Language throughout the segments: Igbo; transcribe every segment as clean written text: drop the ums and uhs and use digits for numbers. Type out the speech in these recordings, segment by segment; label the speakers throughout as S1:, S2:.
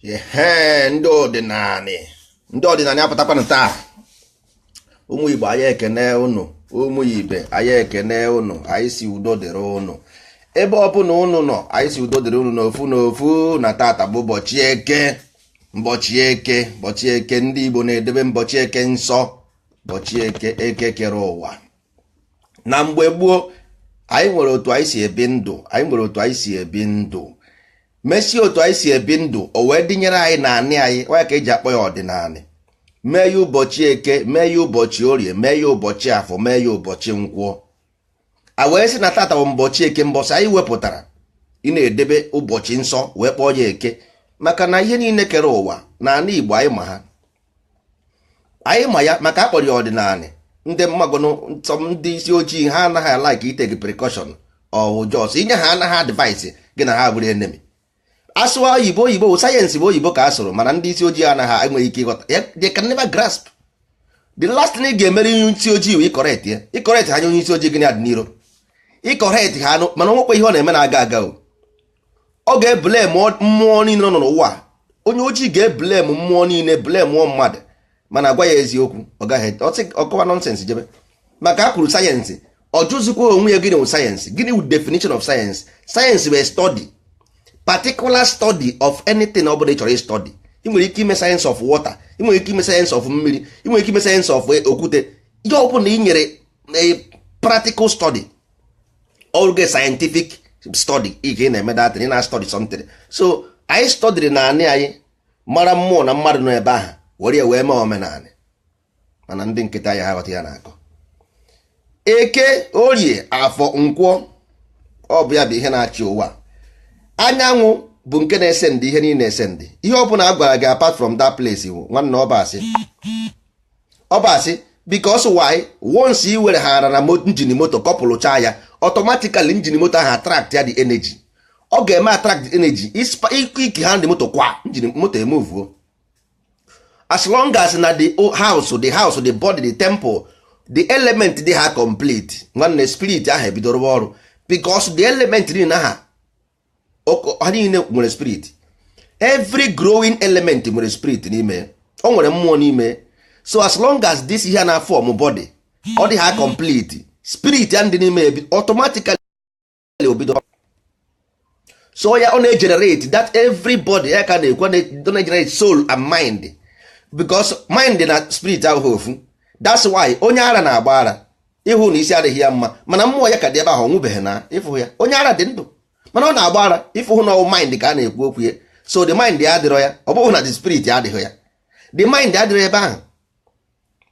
S1: Ehe, ndị ọdịnanị, ndị ọdịnanị apụtakwanụ taa. Ụmụ Igbo, anyị ekene ụnụ. Ụmụ ibe anyị, ekene ụnụ. Anyị si udo dịrị ụnụ ebe ọbụla ụnụ nọ. Anyị si udo dịrị ụnụ n'ofu n'ofu. Na tata bụ ụbọchị Eke, mbọchị Eke, ụbọchị Eke. Ndị Igbo na-edebe mbọchị Eke nsọ, ụbọchị Eke. Eke kere ụwa. Na mgbe gboo, anyị nwere otu anyị si ebi ndụ. Anyị nwere otu anyị si ebi ndụ, mesie otu anyị si ebi ndụ, o wee dịnyere anyị na anị anyị. Ya ka eji akpọ ya ọdịnala. Mee ya ụbọchị Eke, mee ya ụbọchị Orie, mee ya ụbọchị Afọ, mee ya ụbọchị Nkwọ. A wee sị na tata bụ mbọchị Eke, mbọchị anyị wepụtara ị na-edebe ụbọchị nsọ, wee kpọọ ya Eke, maka na ihe niile kere ụwa na ala Igbo, anyị ma ha, anyị ma ya, maka akpọrọ ya ọdịnala. Ndị mmagonụ nsọ, ndị isi ojii, ha anaghị alike itake precaution or just inye ha anaghị advice gị na ha bụrụ enemy. Asụwa oyibo, oyibo bụ sayensị, bụ oyibo ka a sụrụ, mana ndị isi ojii anaghị enweghị ike ịghọta. They can never grasp. The last thing ị ga-emere onye isi ojii bụ ịcorrect ya. Ịcorrect ha nye onye isi ojii, gịnị adị n'iro? Ịcorrect ha anụ, mana onwekwa ihe ọ na-eme na-aga aga o. Ọ ga-eblame mmụọ niile nọ n'ụwa. Onye ojii ga-eblame mmụọ niile, blame mmadụ, mana gwa ya eziokwu, ọ gaghị ọkọwa nonsense jebe, maka a kwuru sayensị, ọ jụzikwa onwe ya, gịnị wụ sayensị? Gịnị wụ definition of science? Sayensị bụ study, particular study of anything ọ bụla ị chọrọ study. Ị nwere ike ime science of water, ị nwere ike ime science of mmiri, ị nwere ike ime science of okwute. Ihe ọ bụla ị nyere a practical study, oge scientific study ị ga na-eme that ị na study something. So anyị studyrị na anị anyị, mara mmụọ na mmadụ nọ ebe ahụ, were ya wee mee omenala. Mana ndị nkịta ya ha ghọta ya na-akọ Eke, Orie, Afọ, Nkwọ. Ọ bụ ya bụ ihe na-achị ụwa. Anyanwụ bụ nke na-ese ndị ihe niile ese ndị ihe ọ bụla a gwara gị apart from that place bụ nwanne ọbasị ọbasị. Because why? Once ị were ha ara na engine moto, kọpụlụcha ya, automatically engine moto ahụ attract ya the energy. Ọ ga-eme attract the energy ike ha ndị moto kwa engine moto emuvuo. As long as na the house, the house, the body, the temple, the element dị ha complete, nwanne, spirit ahụ ebidoro ọrụ, because the element niile ha, ha niile nwere spirit. Every growing element nwere spirit n'ime, o nwere mmụọ n'ime. So as long as this ihe na form body, ọ dị ha complete, spirit ya ndị n'ime ebi automatically obido. So ya ọ na-egenerate that everybody ya ka na-ekwu na-egenerate soul and mind, because mind na spirit abụghị ofu. That's why onye ara na-agba ara, ịhụ na isi adịghị ya mma, mana mmụọ ya ka dị ebe ahụ, ọ nwụbeghị. Na ịfụ ya, onye ara dị ndụ, mana ọ na-agba ara. Ịfụhụ na mind ka a na-ekwu okwu ya. So the mind ya adịrọ ya, ọ bụghị na the spirit adịghị ya, the mind adịrọ ebe ahụ.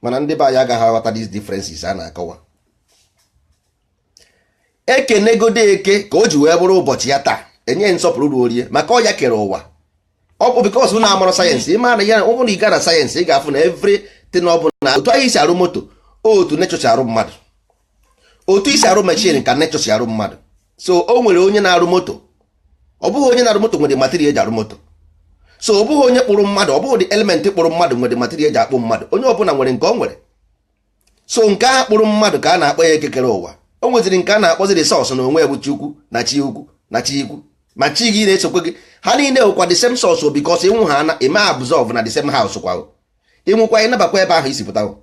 S1: Mana ndị be anyị agaghị aghọta these differences a na-akọwa. Ekenegodo Eke ka o ji wee bụrụ ụbọchị ya taa, enye nsọpụrụ ruo orie, maka ọ ya kere ụwa. Ọ bụ because na amarọ sayensị. Ịma na ya, ọ bụrụ na ị gaa na sayensị, ị ga-afụ na everything ọ bụla, otu anyị si arụ moto, otu nature si arụ mmadụ, otu isi arụ machine ka nature si arụ mmadụ. So o nwere onye na-arụ moto. Ọ bụghị onye na-arụ moto nwere material eji arụ moto. So ọ bụghị onye kpụrụ mmadụ, ọ bụghị the element kpụrụ mmadụ nwere material eji akpụ mmadụ. Onye ọbụla nwere nke ọ nwere. So nke ahụ kpụrụ mmadụ ka a na-akpọ ya ekekere ụwa. O nweziri nke a na-akpọzi the source na onwe ya, bụ Chukwu na chi ukwu na chi ikwu ma chi gị na-esokwe gị. Ha niile nwekwa the same source, because ịnwụ ha na eme absorb na the same house kwa. Ịnwụkwa, ịnabakwa ebe ahụ isi pụta.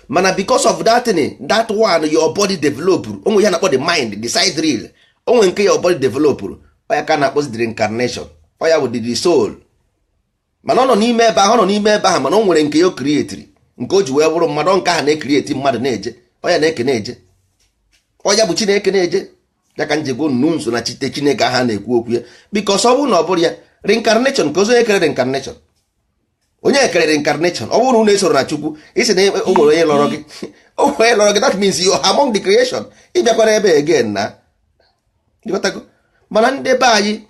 S1: Mana because of that thing, that one your body develop, onwe ya na-akpọ the mind, the side real onwe nke your body develop, ọ ya ka na-akpọzi the reincarnation. Ọ ya bụ the soul, mana ọ nọ n'ime ebe ahụ, ọ nọ n'ime ebe ahụ, mana o nwere nke ya o createri, nke o ji wee bụrụ mmadụ. Nke ahụ na-ecreate mmadụ na-eje, ọ ya na-eke na-eje, ọ ya bụ Chineke na-eje ya. Ka njegwo nnu nso na chite Chineke ahụ na-ekwu okwu ya, because ọ bụrụ na ọ bụrụ ya reincarnation, ka ozi onye kere reincarnation, onye kere reincarnation. Ọ bụrụ na unu esoro na Chukwu, isi na o nwere onye lọrọ gị, o nwere onye lọrọ gị, that means you are among the creation. Ịbịakwara ebe again na ịghọtago. Mana ndị be anyị,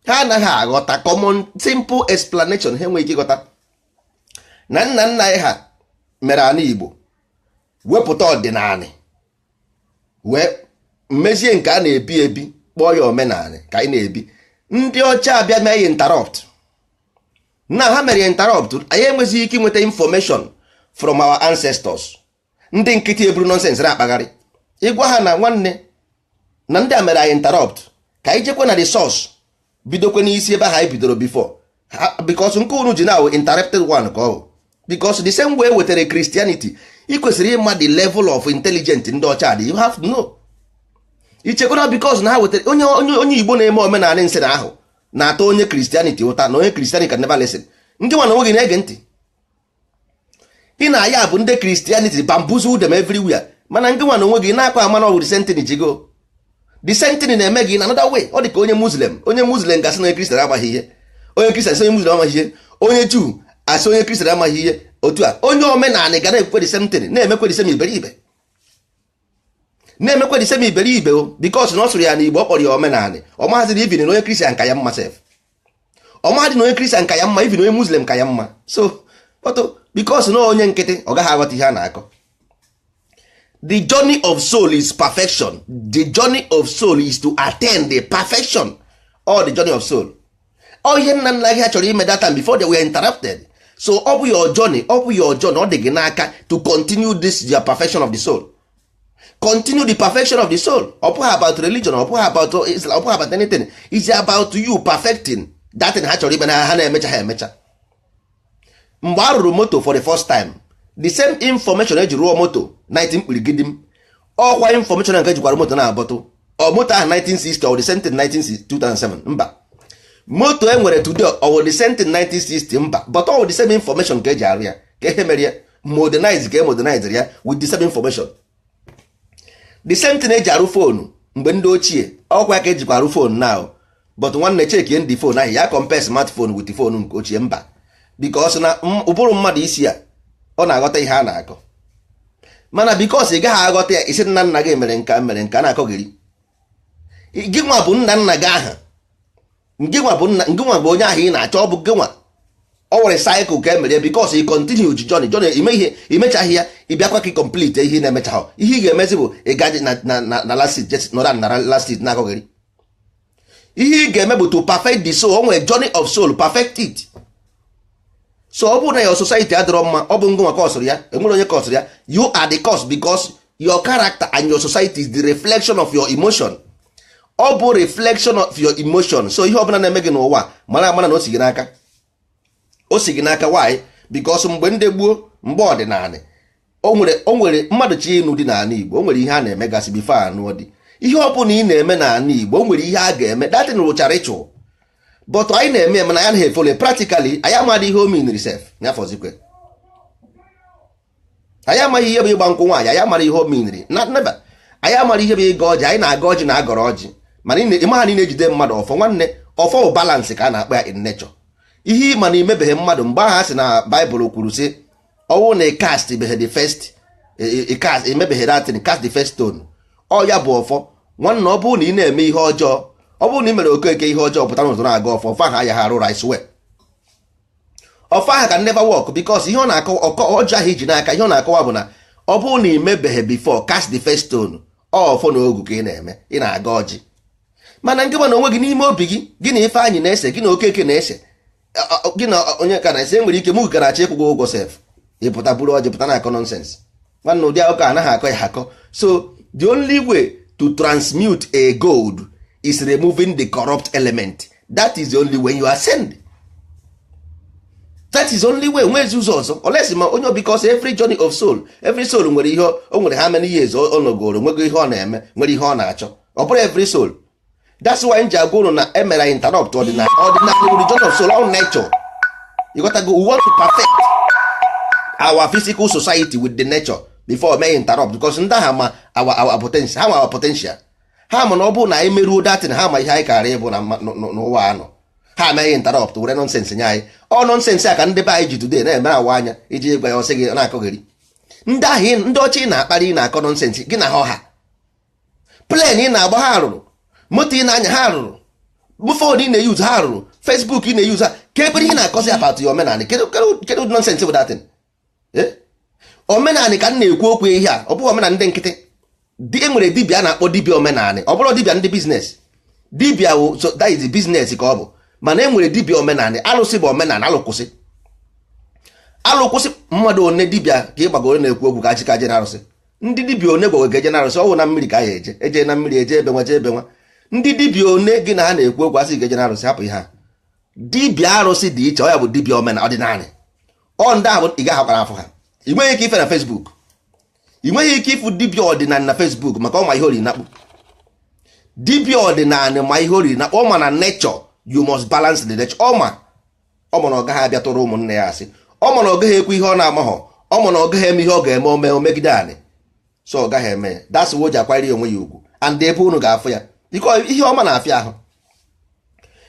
S1: ha anaghị aghọta common simple explanation. Ha enweghị ike ịghọta na nna nna anyị ha mere ala Igbo, wepụta ọdịnala, wee mmezie nke a na-ebi ebi, kpọọ ya omenala ka anyị na-ebi. Ndị ọcha abịa mee ya interrupt. Na ha mere ya interrupt, anyị enwezighị ike inweta information from our ancestors. Ndị nkịtị eburu nonsense na-akpagharị. Ịgwa ha na nwanne na ndị a mere anyị interrupt, ka anyị jekwe na the source, bidokwe n'isi ebe ahụ anyị bidoro before. Because nke unu ji now interrupted one ka ọ bụ, because the same way wetara Christianity, ị kwesịrị ịma the level of intelligent ndị ọcha dị. You have to know. Ichekwana because na ha wetara onye Igbo na-eme omenala nsị na ahụ na-atọ onye Christianity ụta na onye Christianity can never listen. Ndị nwa na onwe gị na-ege ntị, ị na-aya bụ ndị Christianity bamboozle them everywhere, mana ndị nwa na onwe gị na-akwa ama na ọ bụ the same thing jigo, the same thing na-eme gị na another way. Ọ dị ka onye Muslim, onye Muslim gasị na onye Christian amaghị ihe, onye Christian sị onye Muslim amaghị ihe, onye Juu asị onye Christian amaghị ihe. Otu a onye omenala ga na-ekwekwe the same thing, na-emekwe the same iberibe, na-emekwe the same iberibe o, because na ọ sụrụ ya n'Igbo, ọ kpọrọ ya omenala. Ọ maghịzị na even na onye Christian ka ya mma sef, ọ maghị na onye Christian ka ya mma, even onye Muslim ka ya mma. So but because na onye nkịtị, ọ gaghị aghọta ihe a na-akọ. The journey of soul is perfection. The journey of soul is to attain the perfection, all the journey of soul. Ọ ihe nna nna gị ha chọrọ ime that time before they were interrupted. So ọ bụ your journey, ọ bụ your journey, ọ dị gị n'aka to continue this your perfection of the soul. Continue the perfection of the soul. Ọ bụghị about religion, ọ bụghị about Islam, ọ bụghị about anything. It's about you perfecting that thing ha chọrọ ime na ha na-emecha ha emecha. Mgbe a rụrụ moto for the first time, the same information eji rụọ moto 19 kpirigidim, ọkwa information nke ejikwara moto na-abọtụ ọ moto ahụ 1960, ọ the same thing 2007? Mba. Moto e nwere today, ọ wụ the same thing 1960? Mba. But ọ wụ the same information ka eji arụ ya. Ka ihe mere ya modernize, ka e modernize ya with the same information. The same thing eji arụ phone mgbe ndị ochie, ọkwa ka ejikwa arụ phone now. But nwanne, chekie ndị phone ahụ ya, compare smartphone with phone nke ochie. Mba, because na ụbụrụ mmadụ isi ya ọ na-aghọta ihe a na-akọ, mana because ị gaghị aghọta ya, isi nna nna gị mere nka mere nka na-akọgịrị gị. Nwa bụ nna nna gị aha ngị nwa bụ nna ngị nwa bụ onye ahụ ị na-achọ. Ọ bụ gị nwa ọ nwere cycle ka e mere ya, because ị continue ji journey journey ime ihe imechaghị ya, ị bịakwa ka ị complete ihe ị na-emechaghị. Ihe ị ga-emezi bụ ị gaji na last seat, just nọrọ na last seat na-akọghịrị. Ihe ị ga-eme bụ to perfect the soul. O nwere journey of soul, perfect it. So ọ bụrụ na your society adịrọ mma, ọ bụ ngụ nwa kọsụrụ ya, enwere onye kọsụrụ ya. You are the cause, because your character and your society is the reflection of your emotion. Ọ bụ reflection of your emotion. So ihe ọbụla na-eme gị n'ụwa, mara amara na o si gị n'aka, o si gị n'aka. Why? Because mgbe ndị gboo, mgbe ọdịnala, o nwere mmadụ chi ịnụ dị n'ala Igbo, o nwere ihe a na-emegasị before anụọ dị. Ihe ọ bụla ị na-eme n'ala Igbo, o nwere ihe a ga-eme. That thing rụchara ritual, but anyị na-eme mana anyị anaghị e follow practically. Anyị amaghị ihe o meaniri sef n'afọzikwe. Anyị amaghị ihe bụ ịgba nkwụ nwaanyị, anyị amara ihe o meaniri na never. Anyị amara ihe bụ ịga ọjị. Anyị na-aga ọjị na agọrọ ọjị, mana ịmaha na ị na-ejide mmadụ ọfọ. Nwanne, ọfọ bụ balance ka a na-akpọ ya in nature. Ihe ịma na imebeghị mmadụ mgbe ahụ, a sị na Baịbụl kwuru sị ọwụ na cast beghe the first cast, emebeghe that, cast the first stone. Ọ ya bụ ọfọ. Nwanne, ọ bụrụ na ị na-eme ihe ọjọọ, ọ bụrụ na ị mere Okeke ihe ọjọọ, pụta n'ụzọ na-aga ọfọ, ọfọ ahụ agaghị arụ. I swear, ọfọ ahụ can never work, because ihe ọ na-akọwa, ọkọ ọjọọ ahụ iji n'aka, ihe ọ na-akọwa bụ na ọ bụrụ na ị mebeghe before, cast the first stone. Ọ ọfọ na ogu ka ị na-eme, ị na-aga ọjị, mana nke mana onwe gị n'ime obi gị, gị na Ifeanyị na-ese, gị na Okeke na-ese, gị na onye ka na-ese, nwere ike mụ gara achọ ịkwụ gị ụgwọ sef, ịpụta buru ọjị pụta na-akọ nonsense. Nwanne, ụdị akụkọ anaghị akọ ya akọ. So the only way to transmute a gold is removing the corrupt element. That is the only way you ascend. That is only way. Nwezi ụzọ ọzọ olesi ma onye, because every journey of soul, every soul nwere ihe o nwere, how many years ọ nọgoro, nwego ihe ọ na-eme, nwere ihe ọ na-achọ. Ọ bụrụ every soul. That's why m ji agwa unu na emere interrupt ọdịnala. Ọdịnala bụ the journey of soul, all nature. You got to go. We want to perfect our physical society with the nature before may interrupt, because ndị agha ma our potential, ha ma our potential, ha ma na ọ bụrụ na anyị meruo datin, ha ma ihe anyị kara ịbụ na n'ụwa anọ. Ha mee interrupt, were nonsense nye anyị. Ọ nonsense a ka ndị be anyị ji today na-eme awa anya iji gwa ya, ọsị gị na-akọgheri ndị ahụ, ndị ọcha ị na-akparị, ị na-akọ nonsense gị na ha. Ọha plane ị na-agba, ha rụrụ. Moto ị na-anya, ha rụrụ. Phone ị na-e use, ha rụrụ. Facebook ị na-e use ha. Ka ebe ihe na-akọzi about ya omenala, kedu nonsense bụ datin? Omenala ka m na-ekwu okwu ihe a, ọ bụghị omenala ndị nkịtị dị. E nwere dibịa a na-akpọ dibịa omenala, ọ bụrụ dibịa ndị business. Dibịa wụ so that is business ka ọ bụ, mana e nwere dibịa omenala. Alụsị bụ omenala, alụkwụsị alụkwụsị. Mmadụ one dibịa ka ị gbagoro na-ekwu okwu ka achị ka je na arụsị. Ndị dibịa one gwago ga eje na arụsị, ọwụ na mmiri ka a ya eje, eje na mmiri, eje ebe nwa, je ebe nwa. Ndị dibịa one gị na ha na-ekwu okwu asị ga eje na arụsị, hapụ ihe a. Dibịa arụsị dị iche, ọ ya bụ dibịa omenala ọdịnala. Ọ ndị ahụ ị gaghị akwara afọ ha. Ị nweghị ike ife na Facebook, ị nweghị ike ịfụ dibịa ọdịnala na Facebook, maka ọ ma ihe oriri nakpụ. Dibịa ọdịnala ma ihe oriri nakpụ, ọ ma na nature, you must balance the nature. Ọ ma na ọ gaghị abịa tụrụ ụmụnne ya asị, ọ ma na ọ gaghị ekwu ihe ọ na-amaghọ, ọ ma na ọ gaghị eme ihe ọ ga-eme ome omegide anị, so ọ gaghị eme ya. That's why o ji akwanyere onwe ya ugwu, and ebe unu ga-afụ ya, biko ihe ọma na-afịa ahụ.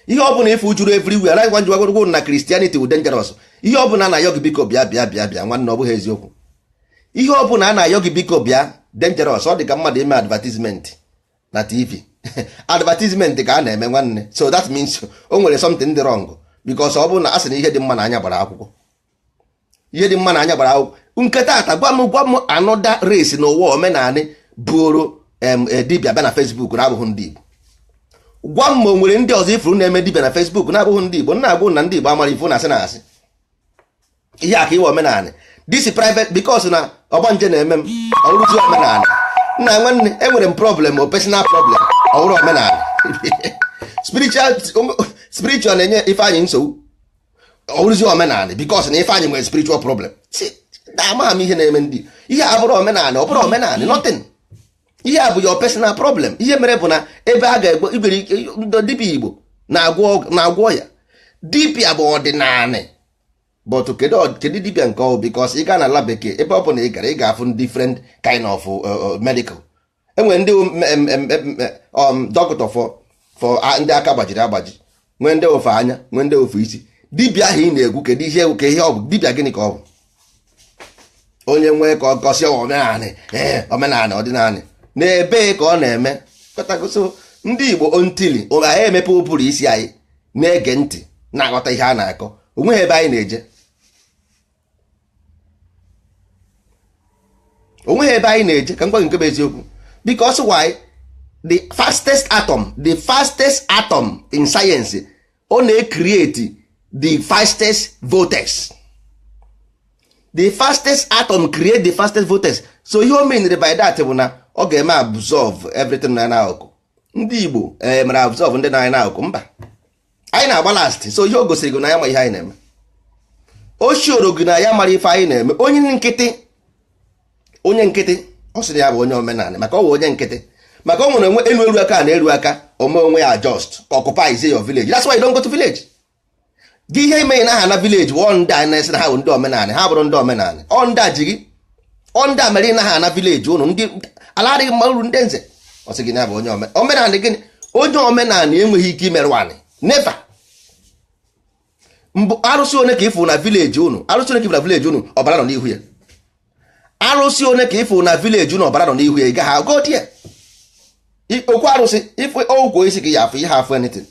S1: Ihe ọ bụla ifu juru everywhere, anaghị gwa njikwa na Christianity wụ dangerous. Ihe ọ bụla na-ayọ gị biko bịa bịa bịa bịa, nwanne, ọ bụghị eziokwu. Ihe ọ bụla a na-ayọ gị biko bịa, dangerous. Ọ dị ka mmadụ ime advertisement na TV. Advertisement ka a na-eme, nwanne, so that means o nwere something dị wrong, because ọ bụrụ na a sị na ihe dị mma na anya gbara akwụkwọ, ihe dị mma na anya gbara akwụkwọ nke taata. Gwa m another race n'ụwa omenanị bụrụ dibịa bịa na Facebook na-abụghị ndị Igbo. Gwa m ma o nwere ndị ọzọ ifuru na-eme dibịa na Facebook na-abụghị ndị Igbo. Nna, agwụ na ndị Igbo amara ifu na asị na asị ihe a ka iwe omenanị this private, because na ọgbanje na-eme m ọrụzi omenanị. Nna, nwanne, enwere m problem, o personal problem, ọ bụrụ omenanị. Spiritual na-enye Ifeanyị nsogbu, ọ bụrụzi omenanị, because na Ifeanyị nwere spiritual problem. Amaghị m ihe na-eme ndị ihe a bụrụ omenanị. Ọ bụrụ omenanị, nothing. Ihe a bụ your personal problem. Ihe mere bụ na ebe a ga-egbo ibere ndị dibịa Igbo na-agwọ ya, dibịa bụ ọdịnanị, but kedu dibịa nke ọ? Because ị gaa na ala bekee, ebe ọ bụ na ị gara, ị ga-afụ different kind of medical. Enwere ndị doctor for ndị aka gbajiri agbaji, nwee ndị ofe anya, nwee ndị ofe isi. Dibịa ahụ ị na-ekwu, kedu ihe ka ihe ọ bụ? Dibịa gịnị ka ọ bụ? Onye nwee ka ọ gọsie omenanị, ee, omenanị ọdịnanị n'ebe ka ọ na-eme kọtagoso. Ndị Igbo, ontili anyị emepe ụbụrụ isi anyị na-ege ntị, na-aghọta ihe a na-akọ, onweghị ebe anyị na-eje, onweghị ebe anyị na-eje. Ka m gwa gị nke bụ eziokwu, because why? The fastest atom, the fastest atom in science, ọ na-ecreate the fastest vortex. The fastest atom create the fastest vortex. So ihe o meanere by that bụ na ọ ga-eme absorb everything na n'akụkụ. Ndị Igbo mere absorb ndị na n'akụkụ? Mba, anyị na-agba last. So ihe o gosiri gị na ya ma ihe anyị na-eme, o shioro gị na ya mara ife anyị na-eme. Onye nkịtị, onye nkịtị, ọ sịrị ya bụ onye omenala, maka ọ bụ onye nkịtị, maka ọ nwere onwe elu elu aka na-eru aka ome onwe ya, just occupy your village. That's why you don't go to village. Gị ihe ime na aha na village wụ ndị a na-esi na ha bụ ndị omenala, ha bụrụ ndị omenala. Ọ ndị a ji gị, ọ ndị a mere ị naghị ana village ụnụ. Ndị ala adịghị mma uru ndị nze, ọ sị gị na ya bụ onye omenala. Gịnị? Onye omenala enweghị ike imerụ anị, never. Mbụ, arụsị one ka ịfụ na village ụnụ? Arụsị one ka ịfụ na village ụnụ ọbara nọ n'ihu ya? Arụsị one ka ịfụ na village ụnụ ọbara nọ n'ihu ya? Ị gaghị agụ die okwu arụsị ife okwu isi gị ya afụ ihe afụ anything.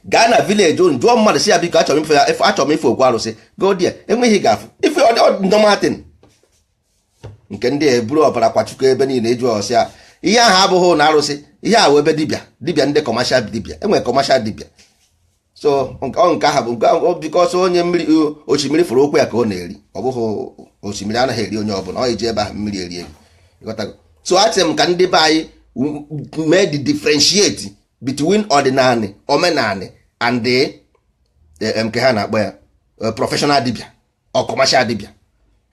S1: Gaa na village ụnụ, jụọ mmadụ si ya, biko, achọrọ m ife ya, achọrọ m ife okwu arụsị. Go there, enweghị ga-afụ ife nothing. Nke ndị a eburu ọbara kwachukwu ebe niile, eju ọsịa ihe ahụ abụghị na arụsị. Ihe ahụ ebe dibịa, dibịa ndị commercial dibịa, enwere commercial dibịa. So ọ nke ahụ bụ nke ahụ, because onye mmiri osimiri fụrụ okwu ya ka ọ na-eri. Ọ bụghị osimiri anaghị eri onye ọbụla, ọ eji ebe ahụ mmiri eri eri. Ịghọtago? So asị m ka ndị be anyị mee the differentiate between ọdịnanị, omenanị and the nke ha na-akpọ ya professional dibịa or commercial dibịa.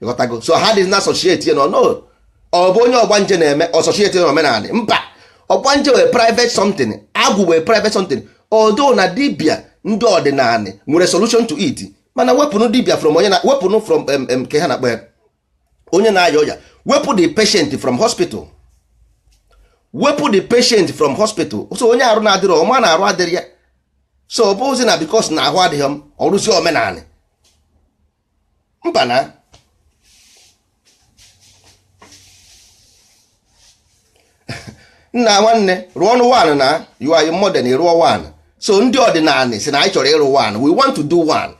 S1: Ịghọtago? So ha dị na associate ya, no, no, ọ bụ onye ọgbanje na-eme associate na omenanị. Mba, ọgbanje wee private something, agwụ wee private something, although na dibịa ndị ọdịnanị nwere solution to it. Mana wepụnụ dibịa from onye na wepụnụ from nke ha na-akpọ ya onye na-aya ọya. Wepụ the patient from hospital, wepụ the patient from hospital. So onye arụ na-adịrị ọma na arụ adịrị ya, so ọ bụghịzi na because na ahụ adịghị m, ọrụzi omenanị. Mba na nna, nwanne, rụọ ọnụ one na you are modern, rụọ one. So ndị ọdịnala si na anyị chọrọ ịrụ one, we want to do one.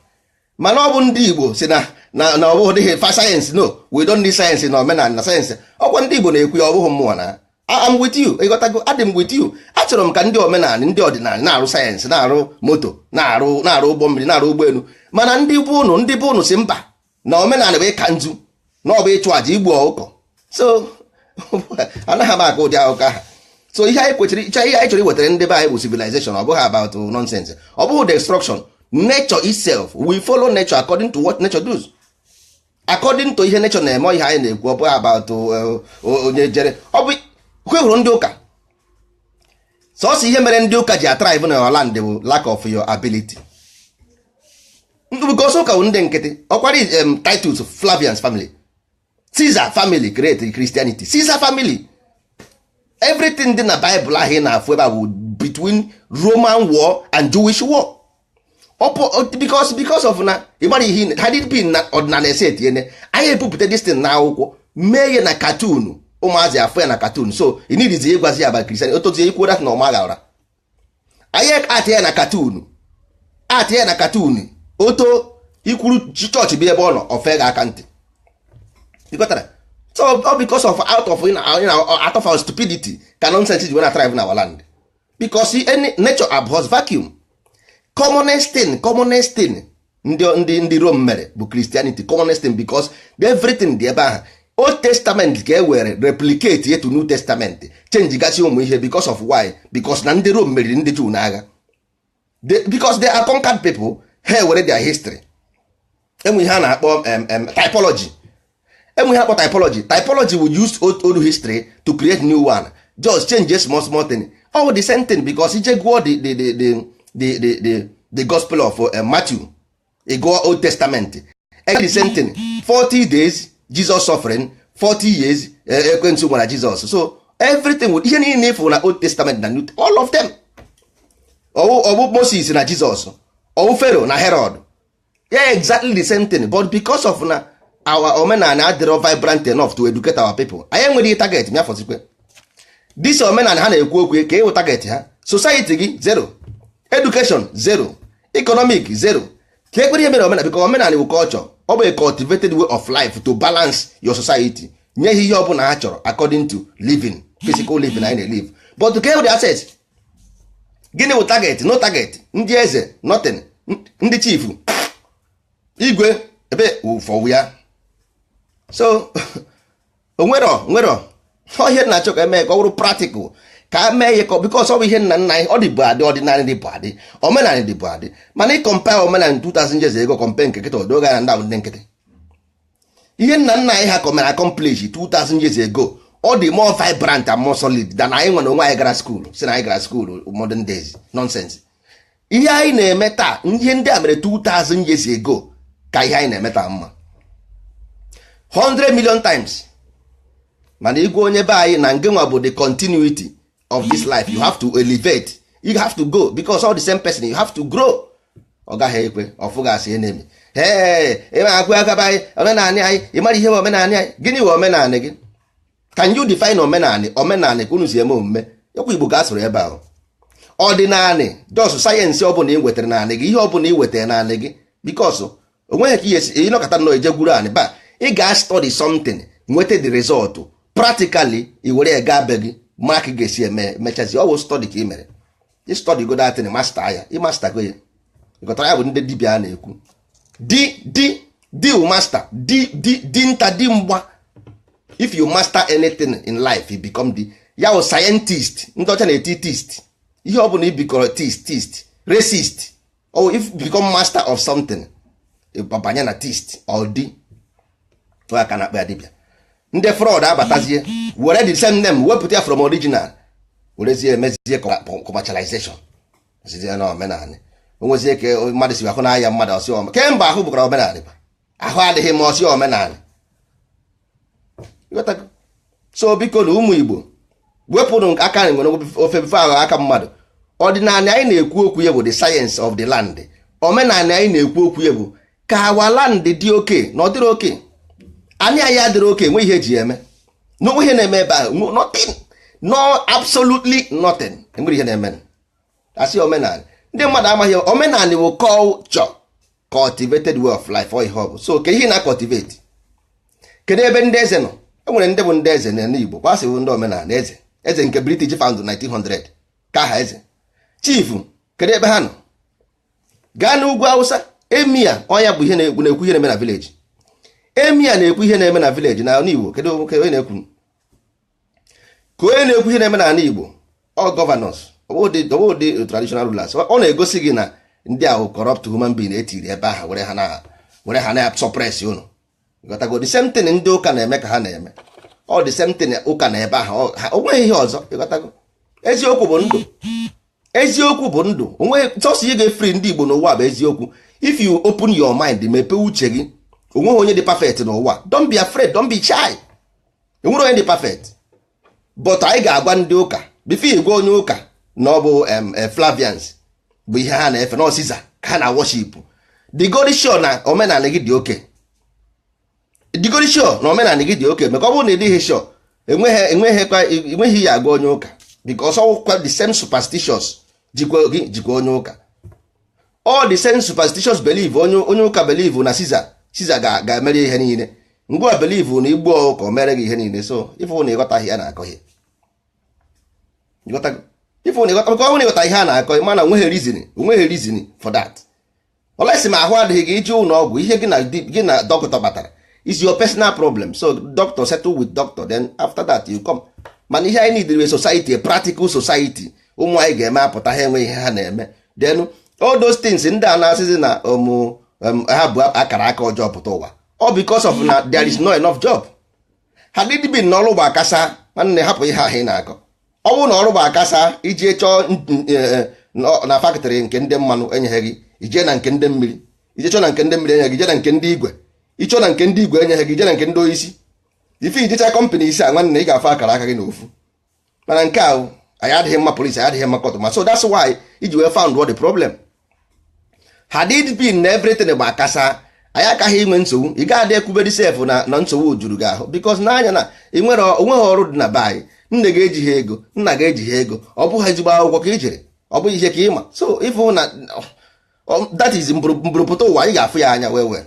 S1: Mana ọ bụ ndị Igbo si na ọ bụghị dịghị fa science. No, we don't need science na omenala na science. Ọkwa ndị Igbo na-ekwu ya, ọ bụghị mmụọ na I'm with you. Ịghọtago? Adị m with you. Achọrọ m ka ndị omenala, ndị ọdịnala na-arụ science, na-arụ moto, na-arụ ụgbọ mmiri, na-arụ ụgbọelu. Mana ndị bụ ụnụ si mba, na omenala bụ ịka nzu, na ọ bụ ịchụ àjà, igbu ọkụkọ. So anaghị m aka ụdị akụkọ ahụ. So ihe anyị kwesịrị, ihe anyị chọrọ iwetara ndị be anyị bụ civilization. Ọ bụghị about nonsense, ọ bụghị destruction. Nature itself, we follow nature according to what nature does, according to ihe nature na-eme. Ihe anyị na-ekwu, ọ bụghị about onye jere. Ọ bụ hụrụ ndị ụka, sọsọ ihe mere ndị ụka ji athrive na your land bụ lack of your ability, because ụka bụ ndị nkịtị. Ọkwara Titus Flavian's family, Caesar family create Christianity. Caesar family, everything dị na Bible ahụ ị na-afụ ebe a bụ between Roman war and Jewish war. Because of na ịgbara ihe had it been na ọdịnala ese etinyene anyị ebupụta this thing na akwụkwọ, mee ya na cartoon, ụmụazị afụ ya na cartoon. So ị nidizi ịgwazi ya about Christianity, otozie ikwu that na ọma gaara anyị atị ya na cartoon, atị ya na cartoon, oto ikwuru chọọchị bụ ebe ọ nọ ofe ga aka ntị. Ịghọtara? So all because of out of out of our stupidity ka nonsense ji na thrive na our land, because any nature abhors vacuum. Commonest thing, commonest thing ndị Rome mere bụ Christianity. Commonest thing, because everything dị ebe ahụ. Old Testament ka e were replicate ye to New Testament, change gasị ụmụ ihe. Because of why? Because na ndị Rome meriri ndị Jew n'agha. Because they are conquered people, ha were their history. Enwe ihe a na-akpọ typology. Enwe ihe akpọ typology. Typology will use old history to create new one, just change a small small thing, all the same thing. Because ije gụọ the Gospel of Matthew, ị gụọ Old Testament, the same thing, 40 days Jesus suffering, 40 years ekwensu nwara Jesus. So everything, ihe niile ịfụ na Old Testament na New, all of them, ọwụ Moses na Jesus, ọwụ Pharaoh na Herod, yeah, exactly the same thing. But because of na our omenala adịrọ vibrant enough to educate our people, anyị enweghị target. Mịafọzikwe this omenala ha na-ekwu okwu ka ịwụ target ha. Society gị zero, education zero, economic zero. Ka ekpere ihe mere omenala, because omenala bụ culture. Ọ bụ a cultivated way of life to balance your society, nye ha ihe ọbụla ha chọrọ according to living, physical living anyị na-elive. But ka the assets, gịnị bụ target? No target. Ndị eze, nothing. Ndị chief, igwe, ebe ụfọwụ ya. So onwero nwero ihe na-achọ ka eme ka ọ bụrụ practical, ka a mee ihe, because ọ bụ ihe nna nna anyị. Ọ dịbụ adị, ọdịnala dịbụ adị, omenala dịbụ adị. Mana ị compare omenala 2000 years ago, compare nke kịta, odoga na ndị ahụ ndị nkịtị. Ihe nna nna anyị ha mere accomplish 2000 years ago, ọ dị more vibrant and more solid than anyị nwere onwe anyị gara school, si na anyị gara school modern days nonsense. Ihe anyị na-eme taa, ihe ndị a mere 2000 years ago ka ihe anyị na-eme taa mma 100 million times. Mana igwe onye be anyị na ngenwa bụ the continuity of this life, you have to elevate, you have to go, because all the same person, you have to grow. Ọ gaghị ekwe ọfụgasị enemy. Ee, ịma akwụ aka be anyị, omenanị anyị, ị mara ihe bụ omenanị anyị? Gịnị bụ omenanị gị? Can you define omenanị? Omenanị ka unu si eme omume okwu Igbo ka a sụrụ ebe ahụ. Ọdịnanị, just science ọbụla ị wetara naanị gị, ihe ọbụla ị wetara naanị gị, because onweghị ka ihe ịnọkọta nnọọ eje gwuru anị ba. Ị ga study something, nweta the result practically, i were ya gaa be gị, mara ka ị ga-esi eme mechazi. Ọ bụ study ka ị mere. Ị study go that thing, master ya, ị master go ya. Ịghọtara? Ya bụ ndị dibịa a na-ekwu di di di master, di di dinta, di mgba. If you master anything in life, you become the ya wụ scientist. Ndị ọcha na-eti tist, ihe ọ bụla ibikọrọ tist tist racist, or if you become master of something, banye na tist or di aka na akpa ya dibịa. Ndị fraud abatazie were the same name, wepụta ya from original, werezie emezie commercialization, sizie na omenala. Onwezie ka mmadụ si ahụ n'ahịa mmadụ ọsị ọma kemgbe ahụ bụkwara omenala, ahụ adịghị ma ọsị omenala. So biko na ụmụ Igbo, wepụrụ aka nwere ofe befe ahụ aka mmadụ. Ọdịnala anyị na-ekwu okwu ya bụ the science of the land. Omenala anyị na-ekwu okwu ya bụ ka our land dị oke na ọ dịrị oke. Anyị adịrị oke, nwe ihe eji eme n'onwe ihe na-eme ebe ahụ. Nothing, no, absolutely nothing. Enwere ihe na-eme asị omenala. Ndị mmadụ amaghị omenala bụ culture, cultivated way of life. Ọ ihe ọ bụ. So ke ihe na cultivate? Kedu ebe ndị eze nọ? E nwere ndị bụ ndị eze n'ala Igbo kwasị bụ ndị omenala. Eze, eze nke British found 1900 ka aha eze chief, kedu ebe ha nọ? Gaa n'ugwu Awụsa, emir ọnya bụ ihe na-ekwu ihe na-eme na village. Emir na-ekwu ihe na-eme na village. Na ala Igbo, kedu onye na-ekwu? Ka onye na-ekwu ihe na-eme n'ala Igbo? All governors, ọ bụghị traditional rulers. Ọ na-egosi gị na ndị ahụ corrupt human being etiri ebe ahụ were ha na suppress unu. Ịghọtago? The same thing ndị ụka na-eme ka ha na-eme. Ọ the same thing ụka na ebe ahụ. O nweghị ihe ọzọ. Ịghọtago? Eziokwu bụ ndụ, eziokwu bụ ndụ. Onweghị sọsọ ihe ga-efree ndị Igbo n'ụwa bụ eziokwu. If you open your mind, mepee uche gị, onweghị onye dị perfect n'ụwa. Don't be afraid, don't be shy. Enwere onye dị perfect? But anyị ga-agwa ndị ụka, before igwe onye ụka na ọ bụ Flavians bụ ihe ha na-efe na Caesar ka ha na worship, digori sure na omenala gị dị oke. Digori sure na omenala gị dị oke, maka ọ bụrụ na ị dịghị sure, enweghị ihe agwa onye ụka, because ọwụkwa the same superstitious jikwa gị, jikwa onye ụka. All the same superstitious believe. Onye ụka believe na Caesar ga-emere ihe niile. Ngwa, believe na igbu ọkụkọ o mere gị ihe niile. So ịfụ na ịghọtaghị ya na-akọ ihe, ịfụ na ịghọta, maka ọ bụrụ na ịghọta ihe a na-akọ, ma na onweghị reason, onweghị reason for that. Olesi ma ahụ adịghị gị, ije ụlọ ọgwụ, ihe gị na dọkịta kpatara is your personal problem. So doctor, settle with doctor, then after that you come. Mana ihe anyị need society, a practical society. Ụmụ anyị ga-eme apụta, ha enwe ihe ha na-eme. Then all those things ndị a na-asịzi na ụmụ ha bụ akara aka ọjọọ pụta ụwa, all because of na there is no enough job. Ha dịdịbi na ọrụ bụ akasa. Nwanne, hapụ ihe ahụ ị na-akọ. Ọ bụrụ na ọrụ bụ akasa, ije chọọ na factory nke ndị mmanụ enyeghị gị, ije na nke ndị mmiri. Ije chọọ na nke ndị mmiri, enyeghị gị, ije na nke ndị igwe. Ịchọ na nke ndị igwe, enyeghị gị, ije na nke ndị oisi. Ife ijecha company isi a, nwanne, ị ga-afụ akara aka gị n'ofu. Mana nke ahụ, anyị adịghị mma police, anyị adịghị mma court ma. So that's why iji wee found what the problem had it been na everything bụ akasa, anyị akaghị inwe nsogbu. Ị gaghị ekwubedi sef na nsogbu juru gị ahụ, because n'anya na ị nwere onweghị ọrụ dị na be anyị. Nne gị ejighị ego, nna gị ejighị ego, ọ bụghị ezigbo akwụkwọ ka ị jere, ọ bụghị ihe ka ị ma. So ịfụ na that is mbụrụpụta ụwa, anyị ga-afụ ya anya wee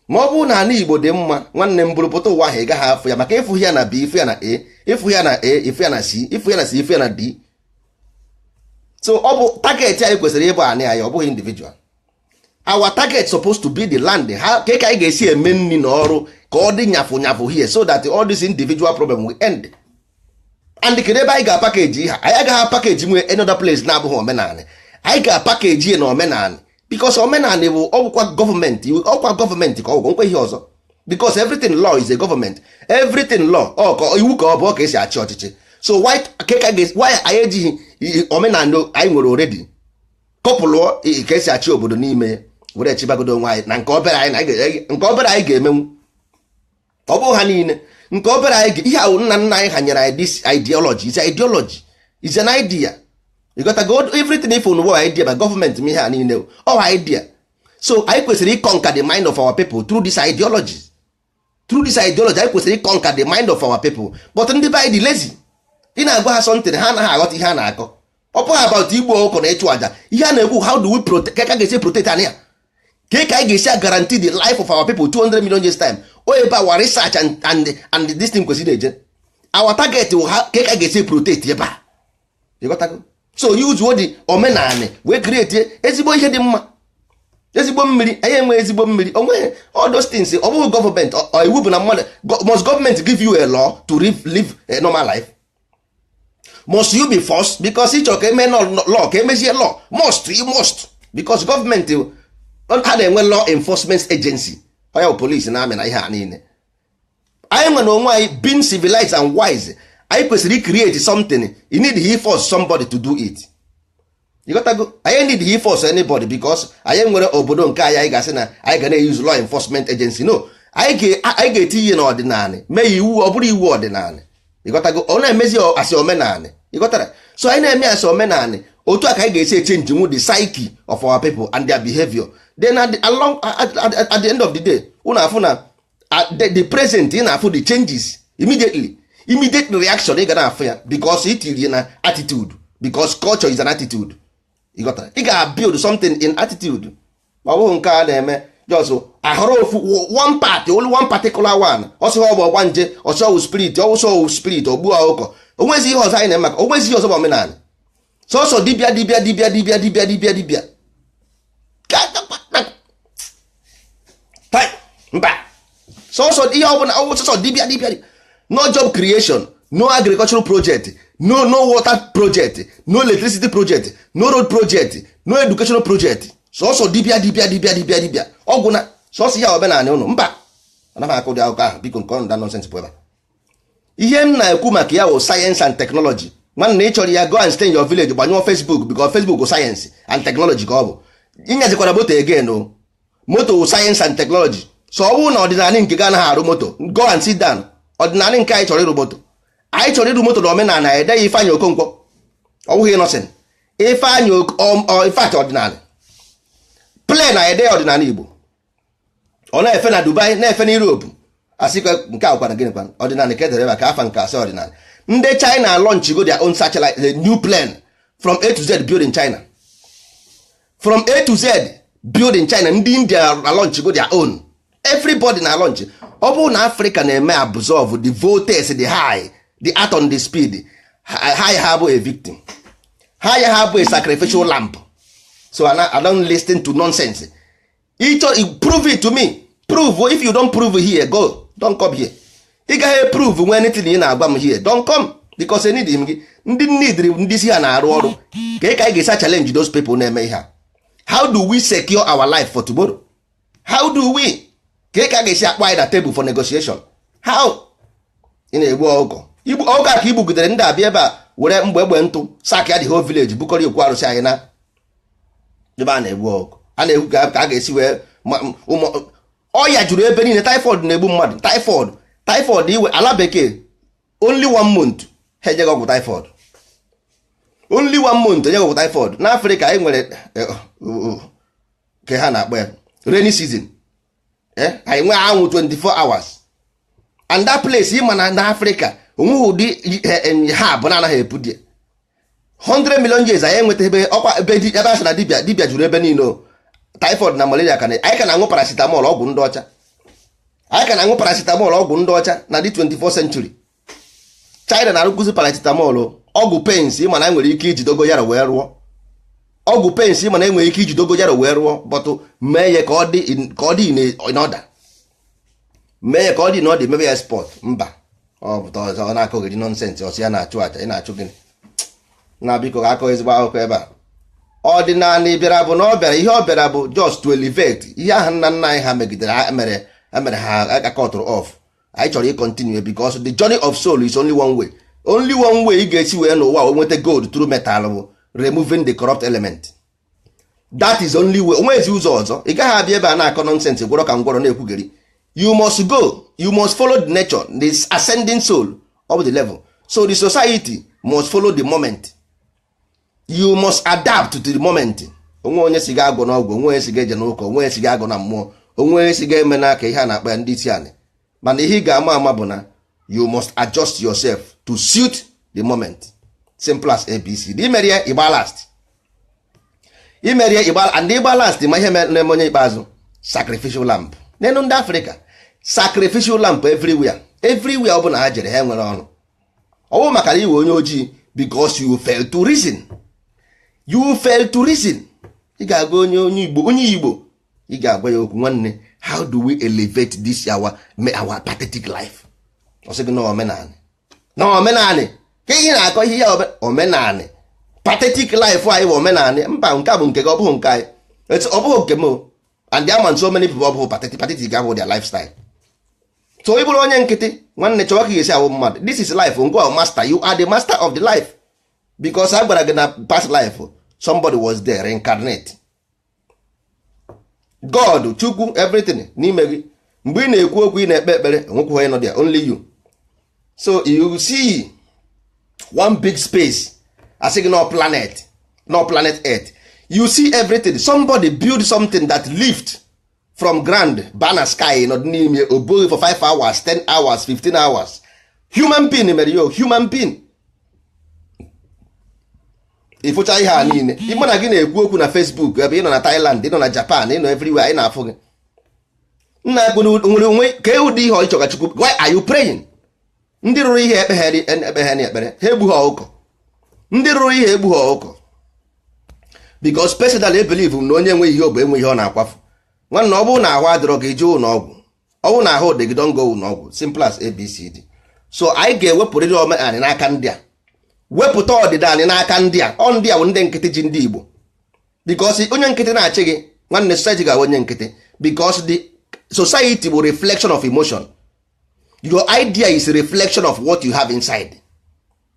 S1: ma ọ bụrụ na ala Igbo dị mma. Nwanne m, mbụrụpụta ụwa ahụ ị gaghị afụ ya, maka ịfụ ya na B, ịfụ ya na A, ịfụ ya na A, ịfụ ya na C, ịfụ ya na C, ịfụ ya na D. So ọ bụ target anyị kwesịrị ịbụ anị anyị, ọ bụghị individual. Our target supposed to be the land. Ha ka anyị ga-esi eme nri na ọrụ ka ọ dị nyafụ nyafụ here, so that all this individual problem will end. And kedu ebe anyị ga-apackage ha? Anyị agaghị apackage nwe any other place na-abụghị omenala. Anyị ga-apackage ya na omenala, because omenala bụ ọgwụkwa gọọmenti, ọkwa gọọmenti ka ọgwụgwọ nkwe ihe ọzọ, because everything law is a government. Everything law, ọ ka iwu ka ọ bụ, ọ ka esi achị ọchịchị. So why why anyị ejighị omenala anyị nwere already kọpụlụọ ka esi achị obodo n'ime were chibagodo onwe anyị na nke obere anyị na nke obere anyị ga-emenwu? Ọ bụghị ha niile, nke obere anyị. Ihe ahụ nna nna anyị ha nyere anyị, this ideology is ideology, is an idea. You got to go everything if unu idea by government m ihe a niile all idea. So anyị kwesịrị ịconquer the mind of our people through this ideology. Through this ideology, anyị kwesịrị ịconquer the mind of our people. But ndị be anyị dị lazy. Ị na-agwa ha something, ha anaghị aghọta ihe a na-akọ. Ọ bụghị about igbu ọkụkọ na ịchụ àjà. Ihe a na-ekwu, how do we protect, ka ga-esi protect anyị ya, ka anyị ga-esi guarantee the life of our people 200 million years time? O ebe our research and this thing kwesịrị eje. Our target wụ ha ka ga-esi protect ebe a. Ịghọtago? So use the omenani wee create ezigbo ihe dị mma, ezigbo mmiri. Anyị enwe ezigbo mmiri, onweghị all those things. Ọ bụghị gọọmenti iwu bụ na mmadụ must government give you a law to live a normal life? Must you be forced because ịchọ ka eme law, ka emezie law? Must you, must, because gọọmenti ha na-enwe law enforcement agency, onye bụ police na army na ihe a niile. Anyị nwere onwe anyị, being civilized and wise, anyị kwesịrị create something. You need he force somebody to do it. You got to go. Anyị need he force anybody, because anyị nwere obodo nke anyị. Anyị ga-asị na anyị ga na-use law enforcement agency? No, anyị ga-eti ihe n'ọdịnala, mee ya iwu, ọ bụrụ iwu ọdịnala. Ịghọtago? Ọ na-emezi asị omenala. Ịghọtara? So anyị na-eme asị omenala. Otu a ka anyị ga-esi echange nwu the psyche of our people and their behavior. Then at the end of the day, unu afụ na the present, ị na-afụ the changes immediately, immediate reaction ị ga na-afụ ya, because itiri na attitude, because culture is an attitude. Ịghọtara? Ị ga-build something in attitude. Ma ọ bụghị nke a na-eme just ahọrọ ofu one part, only one particular one. Ọsọ ọ bụ ọgba nje, ọsọ ọwụ spirit, ọwụsọ ọwụ spirit, ogbu ọkụkọ. Onwezi ihe ọzọ anyị na-eme maka onwezi ihe ọzọ bụ omenala. Sọsọ dibịa, dibịa, dibịa, dibịa, dibịa, dibịa, dibịa. Mba, sọsọ ihe ọbụla ọwụ sọsọ dibịa, dibịa. No job creation, no agricultural project, No, no water project, no electricity project, no road project, no educational project. Sọsọ dibịa, dibịa, dibịa, dibịa, dibịa, ọgwụ na sọsọ ya. Omenala ụnụ, mba, anaghị akụ ụdị akụkọ ahụ. Biko, nke ọnụ da nonsense bụ ebe a. Ihe m na-ekwu maka ya wụ science and technology. Nwanne, ị chọrọ ya, go and stay in your village, gbanyụọ Facebook, because Facebook bụ science and technology ka ọ bụ. Ịnyazikwara moto again o, moto wụ science and technology. So ọ bụrụ na ọdịnala nke gị anaghị arụ moto, go and sit down. Ọdịnala nke anyị chọrọ ịrụ moto, anyị chọrọ ịrụ moto na omenala. Edeghị Ifeanyị Okonkwo, ọ bụghị nọsin Ifeanyị Ifeanyị ọdịnala plane na ede ọdịnala Igbo. Ọ na-efe na Dubai, na-efe na Europe. Asịkwa nke a kwana gịnị kwana ọdịnala ka edere ebe a ka afa nke asị ọdịnala. Ndị China launch go their own satellite, the new plane, from A to Z build in China, from A to Z build in China. Ndị India launch go their own. Everybody na launch. Ọ bụrụ na Africa na-eme absorb the voltage, the high, the atom, the speed high, ha bụ a victim, ha ya ha bụ a sacrificial lamb. So I don't listen to nonsense. Ịchọ, prove it to me. Prove. If you don't prove here, go, don't come here. Ị gaghị prove nwe anything ị na-agwa m here. Don't come, because need m gị. Ndị need ndị isi ha na-arụ ọrụ ka anyị ga-esa challenge those people na-eme ihe a. How do we secure our life for tomorrow? How do we ka a ga-esi akpọ anyị na table for negotiation? How? Ị na-egbu ọkụkọ, igbu ọkụkọ a ka igbugidere ndị abịa ebe a were mgbe egbe ntụ sack ya the whole village, bukọrọ okwu arụsị anyị na ebe a na-egbu ọkụkọ a na-egwu ka a ga-esi wee ụmụ ọya juru ebe niile. Typhoid na-egbu mmadụ. Typhoid, typhoid iwe ala bekee, only one month ha enyeghị ọgwụ typhoid. Only one month enyeghị ọgwụ typhoid. N'Afrịka anyị nwere ke ha na-akpọ ya rainy season. Anyị nwee anwụ 24 hours, and that place, ịma na n'Afrịka onweghị ụdị ha bụ na anaghị epu die. 100 million years anyị enweta ebe ọkwa ebe ebe a sị na dibịa dibịa juru ebe niile o. Typhoid na malaria ka anyị ka na-aṅụ paracetamol, ọgwụ ndị ọcha. Anyị ka na-aṅụ paracetamol, ọgwụ ndị ọcha, na dị 24th century. China na-arụkụzi paracetamol, ọgwụ pains. Ịma na nwere ike iji dogoyaro wee rụọ ọgwụ pains. Ịma na enwere ike iji dogoyaro wee rụọ bọtụ mee ya ka ọ dị in order, mee ya ka ọ dị in order, mebe ya export. Mba, ọ pụta ọzọ, ọ na-akọghịrị nonsense. Ọsọ ya na-achụ aja, ị na-achụ gịnị? Na biko, ka akọ ezigbo akụkọ ebe a. Ọdịnala bịara bụ na ọ bịara, ihe ọ bịara bụ just to elevate ihe ahụ nna nna anyị ha megidere ha mere, ha mere ha akọtụrụ off. Anyị chọrọ ịcontinue because the journey of soul is only one way. Only one way ị ga-esi wee n'ụwa wee nweta gold through metal bụ removing the corrupt element. That is only way. Onwezi ụzọ ọzọ. Ị gaghị abịa ebe a na-akọ nonsense, gwọrọ ka ngwọrọ na-ekwugheri. You must go, you must follow the nature, the ascending soul of the level. So the society must follow the moment. You must adapt to the moment. Onwe onye si ga-agwọ n'ọgwụ, onwe onye si ga-eje n'ụka, onwe onye si ga-agụ na mmụọ, onwe onye si ga-eme n'aka ihe a na-akpa ya ndị isi anị. Mana ihe ị ga-ama ama bụ na you must adjust yourself to suit the moment. Simple as ABC. Imeri ya, ịgba last. Imeri ya, ịgba and ịgba last. Ma ihe na-eme onye ikpeazụ, sacrificial lamb n'elu ndị Afrịka, sacrificial lamb everywhere, everywhere ọ bụla ha jere, ha nwere ọnụ. Ọ bụrụ maka na iwe onye ojii, because you fail to reason, you fail to reason. Ị ga-agwa onye Igbo, onye Igbo, ị ga-agwa ya okwu, nwanne, how do we elevate this our pathetic life? Ọ sị gị na omenanị, na omenanị ka ihe na-akọ ihe ya omenanị. Pathetic life anyị bụ omenanị. Mba, nke a bụ nke gị, ọ bụghị nke anyị. Ọ bụghị nke m o. And there are so many people ọ bụghị pathetic, pathetic abụ their lifestyle. So ị bụrụ onye nkịtị, nwanne, chọwa ka ị ga-esi awụ mmadụ. This is life. Ngwa, master, you are the master of the life, because a gwara gị na past life somebody was there, reincarnate God, Chukwu, everything n'ime gị. Mgbe ị na-ekwu okwu, ị na-ekpe ekpere, enwekwu onye nọ there, only you. So you see one big space, asị gị no planet, no planet Earth. You see everything. Somebody build something that lift from ground bana sky, nọ n'ime oboghị for 5 hours, 10 hours, 15 hours. Human being mere yo human being. Ịfụcha ihe a niile, ịma na gị na-ekwu okwu na Facebook, ebe ị nọ na Thailand, ị nọ na Japan, ị nọ everywhere, ị na-afụ gị. Nna nwere onwe ka ụdị ihe ọ ịchọga Chukwu. Why are you praying? Ndị rụrụ ihe ekpeghere ekpeghere ekpere, ha egbughị ọkụkọ. Ndị rụrụ ihe egbughị ọkụkọ, because personally believe m na onye enweghị ihe ọ bụ enwe ihe ọ na-akwafu. Nwanne, ọ bụrụ na ahụ adịrọ gị, jee ụlọ ọgwụ. Ọ bụrụ na ahụ dị gị, don't go ụlọ ọgwụ. Simple as ABCD. So anyị ga-ewepụrịrị omenanị n'aka ndị a. Wepụta ọdịnala n'aka ndị a. Ọ ndị a bụ ndị nkịtị ji ndị Igbo, because onye nkịtị na-achị gị, nwanne, society ga-abụ onye nkịtị, because the society bụ reflection of emotion. Your idea is a reflection of what you have inside,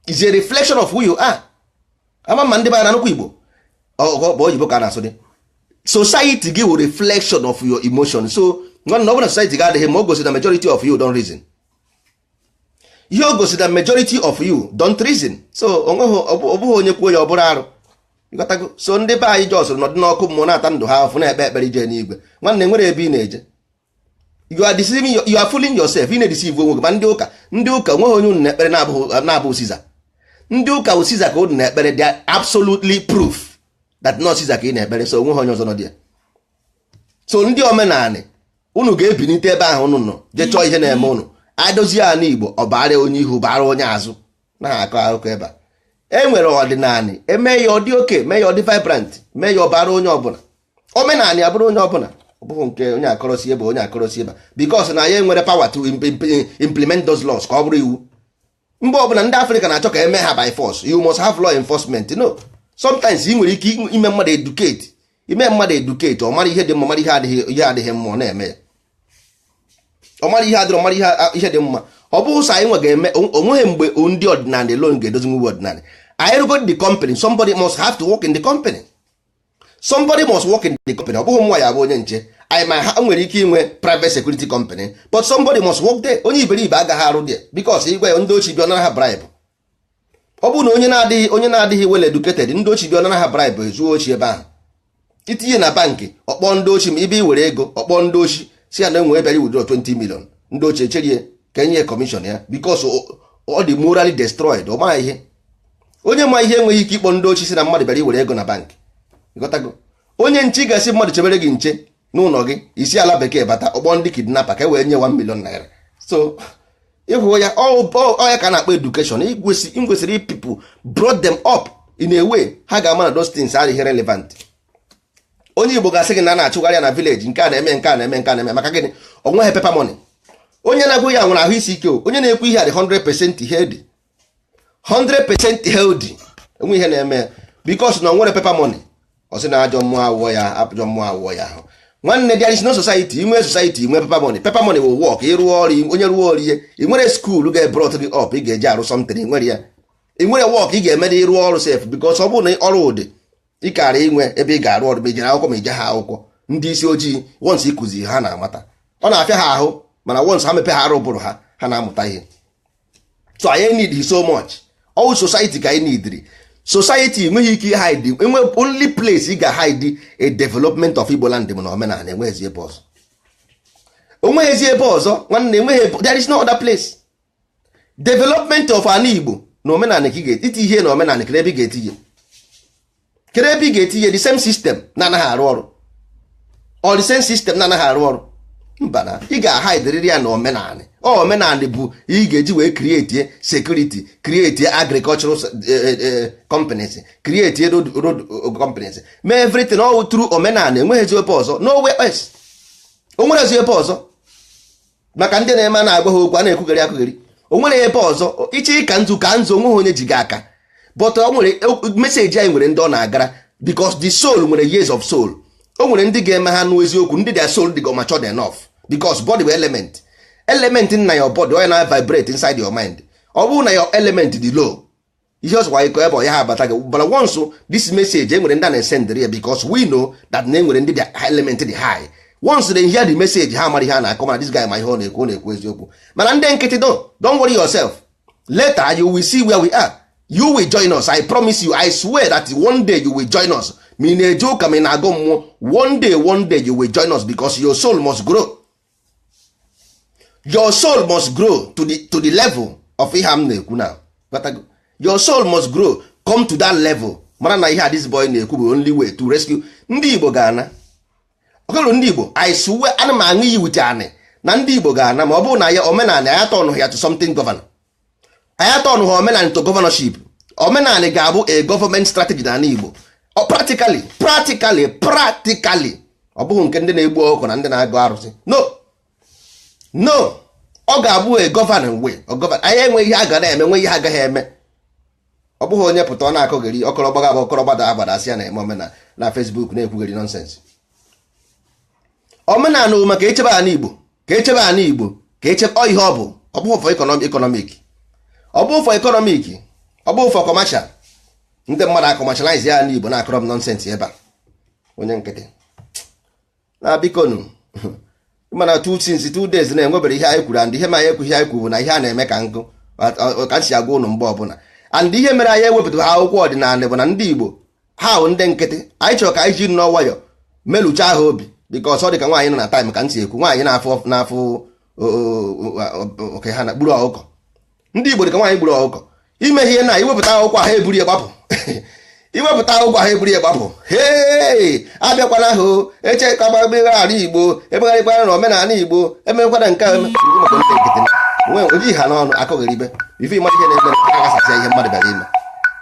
S1: is a reflection of who you are. Ama ma ndị be anyị na-anụkwa Igbo, ọ bụ oyibo ka a na-asụ dị. Society gị wụ reflection of your emotion. So nwanne, ọ bụrụ na society gị adịghị ma, o gosi na majority of you don't reason. Ihe o gosi na majority of you don't reason. So onweghị, ọ bụghị onye kwuo ya, ọ bụrụ arụ. Ịghọtago? So ndị be anyị just nọdụ n'ọkụ mmụọ, na-ata ndụ ha afụ, na-ekpe ekpere ije n'igwe. Nwanne, nwere ebe ị na-eje? You are deceiving, you are fooling yourself. Ị na-edeceive onwe gị. Ma ndị ụka, ndị ụka nweghị onye unu na-ekpere na-abụghị Caesar. Ndị ụka bụ Caesar ka unu na-ekpere. They are absolutely proof that not Caesar ka ị na-ekpere. So onweghị onye ọzọ nọ dị ya. So ndị omenanị, unu ga-ebinite ebe ahụ unu nọ, jee chọọ ihe na-eme unu. Adozie ala Igbo, ọ bara onye ihu, bara onye azụ, na-akọ akụkọ ebe a. E nwere ọdịnala, eme ya ọ dị oke, mee ya ọ dị vibrant, mee ya ọ bara onye ọbụla. Omenanị abụrụ onye ọbụla, ọ bụghị nke onye akọrọsi ebe, onye akọrọsi ebe, because na ya enwere power to implement those laws ka ọ bụrụ iwu. Mgbe ọbụla ndị Afrịka na-achọ ka eme ha by force, you must have law enforcement. No, sometimes ị nwere ike ime mmadụ educate, ime mmadụ educate, ọ mara ihe dị mma, mara ihe adịghị, ihe adịghị mma, ọ na-eme ya. Ọ mara ihe adịrọ, mara ihe dị mma. Ọ bụghị sọ anyị nwe ga-eme. Onweghị mgbe ndị ọdịnala alone ga-edozi nwe ọdịnala. Anyị rụgo the company, somebody must have to work in the company. Somebody must work in the company. Ọ bụghị nwa ya bụ onye nche anyị, ma ha nwere ike inwe private security company, but somebody must work there. Onye iberibe agaghị arụ there, because igwe ya, ndị ochi bịa nara ha bribe. Ọ bụrụ na onye na-adịghị well educated, ndị ochi bịa nara ha bribe, ezuo ochi ebe ahụ. Itinye na bankị, ọkpọ ndị ochi, ma ibe i were ego, ọkpọ ndị ochi si ya na enwe bịara withdraw 20 million. Ndị ochi echerie ka enye commission ya, because ọ dị morally destroyed, ọ maghị ihe. Onye ma ihe enweghị ike ịkpọ ndị ochi si na mmadụ bịara iwere ego na bankị. Ịghọtago? Onye nche ga-esi mmadụ chebere gị nche n'ụlọ gị, isi ala bekee bata, ọkpọ ndị kidnapper ka e wee nye 1 million naira. So ịhụ ya, ọ ya ka a na-akpọ education. Igwesịrị people brought them up in a way ha ga-ama na those things adịghị relevant. Onye Igbo ga-asị gị na a na-achụgharị ya na village, nke a na-eme, nke a na-eme, nke a na-eme. Maka gịnị? O nweghị paper money. Onye na-agụ ya nwere ahụ isi ike. O onye na-ekwu ihe a dị 100% healthy, 100% healthy. Enwe ihe na-eme ya, because na o nwere paper money. Ọ sị na ajọ mmụọ awụọ ya, ajọ mmụọ awụọ ya ahụ. Nwanne, there is no society. Inwe society, inwe paper money. Paper money will work. Ịrụọ ọrụ, onye rụọ ọrụ, ihe ị nwere school ga-ebrot gị up, ị ga-eji arụ something. Ị nwere ya, ị nwere work ị ga-eme na ịrụ ọrụ sef, because ọ bụrụ na ọrụ ụdị ị kara inwe ebe ị ga-arụ ọrụ, ma ijere akwụkwọ, ma ije ha akwụkwọ. Ndị isi ojii, once ịkụzi ha na-amata, ọ na-afịa ha ahụ, mana once ha mepe ha arụ ụbụrụ ha, ha na-amụta ihe. So anyị need so much all society ka anyị needri society. Enweghị ike hide, enwe only place ị ga-hide a development of Igbo land bụ na omenala. Enweghịzi ebe ọzọ, onweghịzi ebe ọzọ, nwanne, enweghị. There is no other place. Development of ala Igbo na omenala ka ị ga-eti ihe na omenala. Kedu ebe ị ga-etinye? Kedu ebe ị ga-etinye the same system na-anaghị arụ ọrụ? Ọ the same system na-anaghị arụ ọrụ? Mba, na ị ga-ahidrịrị ya na omenala. Ọ omenala bụ ị ga-eji wee create security, create agricultural companies, create road companies, mee everything all through omenala. Enweghịzi ebe ọzọ, nowhere else. O nwerezi ebe ọzọ maka ndị na-eme a na-agwa ha okwu a na-ekwugheri akụgheri. O nwere ebe ọzọ iche ịka nzu ka nzu, onweghị onye ji gị aka, but o nwere message anyị nwere ndị ọ na-agara, because the soul nwere years of soul. O nwere ndị ga-eme ha nụ eziokwu, ndị their soul dị matured enough, because body bụ element, element na your body, onye na vibrate inside your mind. Ọ bụrụ na your element dị low, ihe ọzọkwa ịkọ ebe ọ ya ha abata gị. But once this message, e nwere ndị a na-esendịrị ya, because we know that na enwere ndị their element dị high. Once they hear the message, ha mara ihe a na-akọ, mana this guy ma ihe ọ na-ekwu, ọ na-ekwu eziokwu. Mana ndị nkịtị, don't worry yourself. Later you will see where we are. You will join us, I promise you. I swear that one day you will join us. Ma ị na-eje ụka, ma ị na-agụ mmụọ, one day, one day you will join us, because your soul must grow. Your soul must grow to the level of ihe m na-ekwu now. Your soul must grow, come to that level, mara na ihe a this boy na-ekwu bụ only way to rescue ndị Igbo. Ga-ana ọkụrụ ndị Igbo. I swear, ana m aṅụ iyi wute anị na ndị Igbo ga-ana, ma ọ bụrụ na ya omenala ya tọnụ ya to something governor. Anyị tọnụ ha omenala to governorship. Omenala ga-abụ a government strategy n'ala Igbo. Practically, practically, practically. Ọ bụghị nke ndị na-egbu ọkụkọ na ndị na-agụ arụsị. No, no, ọ ga-abụ a governing way. Anyị enweghị ihe a ga na-eme, nwe ihe agaghị eme. Ọ bụghị onye pụta, ọ na-akọgheri ọkọrọgbaga abụ ọkọrọgbada agbada, asị ya na-eme omenala na Facebook na-ekwugheri nonsense. Omenala bụ maka echebe ala Igbo, ka echebe ala Igbo, ka echebe ọ ihe ọ bụ. Ọ bụghị for economic, ọ bụghị for economic, ọ bụghị for commercial. Ndị mmadụ acommercialize ya ala Igbo, na-akọrọ m nonsense ebe a. Onye nkịtị na bikonu, mana since 2 days na-enwebere ihe anyị kwuru, and ihe ma anyị ekwu, ihe anyị kwuru bụ na ihe a na-eme ka nkụ ka m si agwa ụnụ mgbe ọbụla. And ihe mere anyị ewepụtara akwụkwọ ọdịnala bụ na ndị Igbo ha bụ ndị nkịtị. Anyị chọrọ ka anyị ji nnọọ nwayọ melucha ha obi, because ọ dị ka nwaanyị nọ na time ka m si ekwu, nwaanyị na-afụ na-afụ oke ha na gburu ọkụkọ. Ndị Igbo dị ka nwaanyị gburu ọkụkọ. Ime ihe na iwepụta akwụkwọ ahụ, eburu ya gbapụ. Iwepụta akwụkwọ ahụ, eburu ya gbapụ. Hee, abịakwala hụ echekwagbara Igbo, emegharịkwara na omenala Igbo, emekwana nke a. Maka ndị nkịtị nwe ojighị ha n'ọnụ akọghịrị ibe ife ịmara ihe na-eme, aghasasịa ihe mmadụ bịara ime.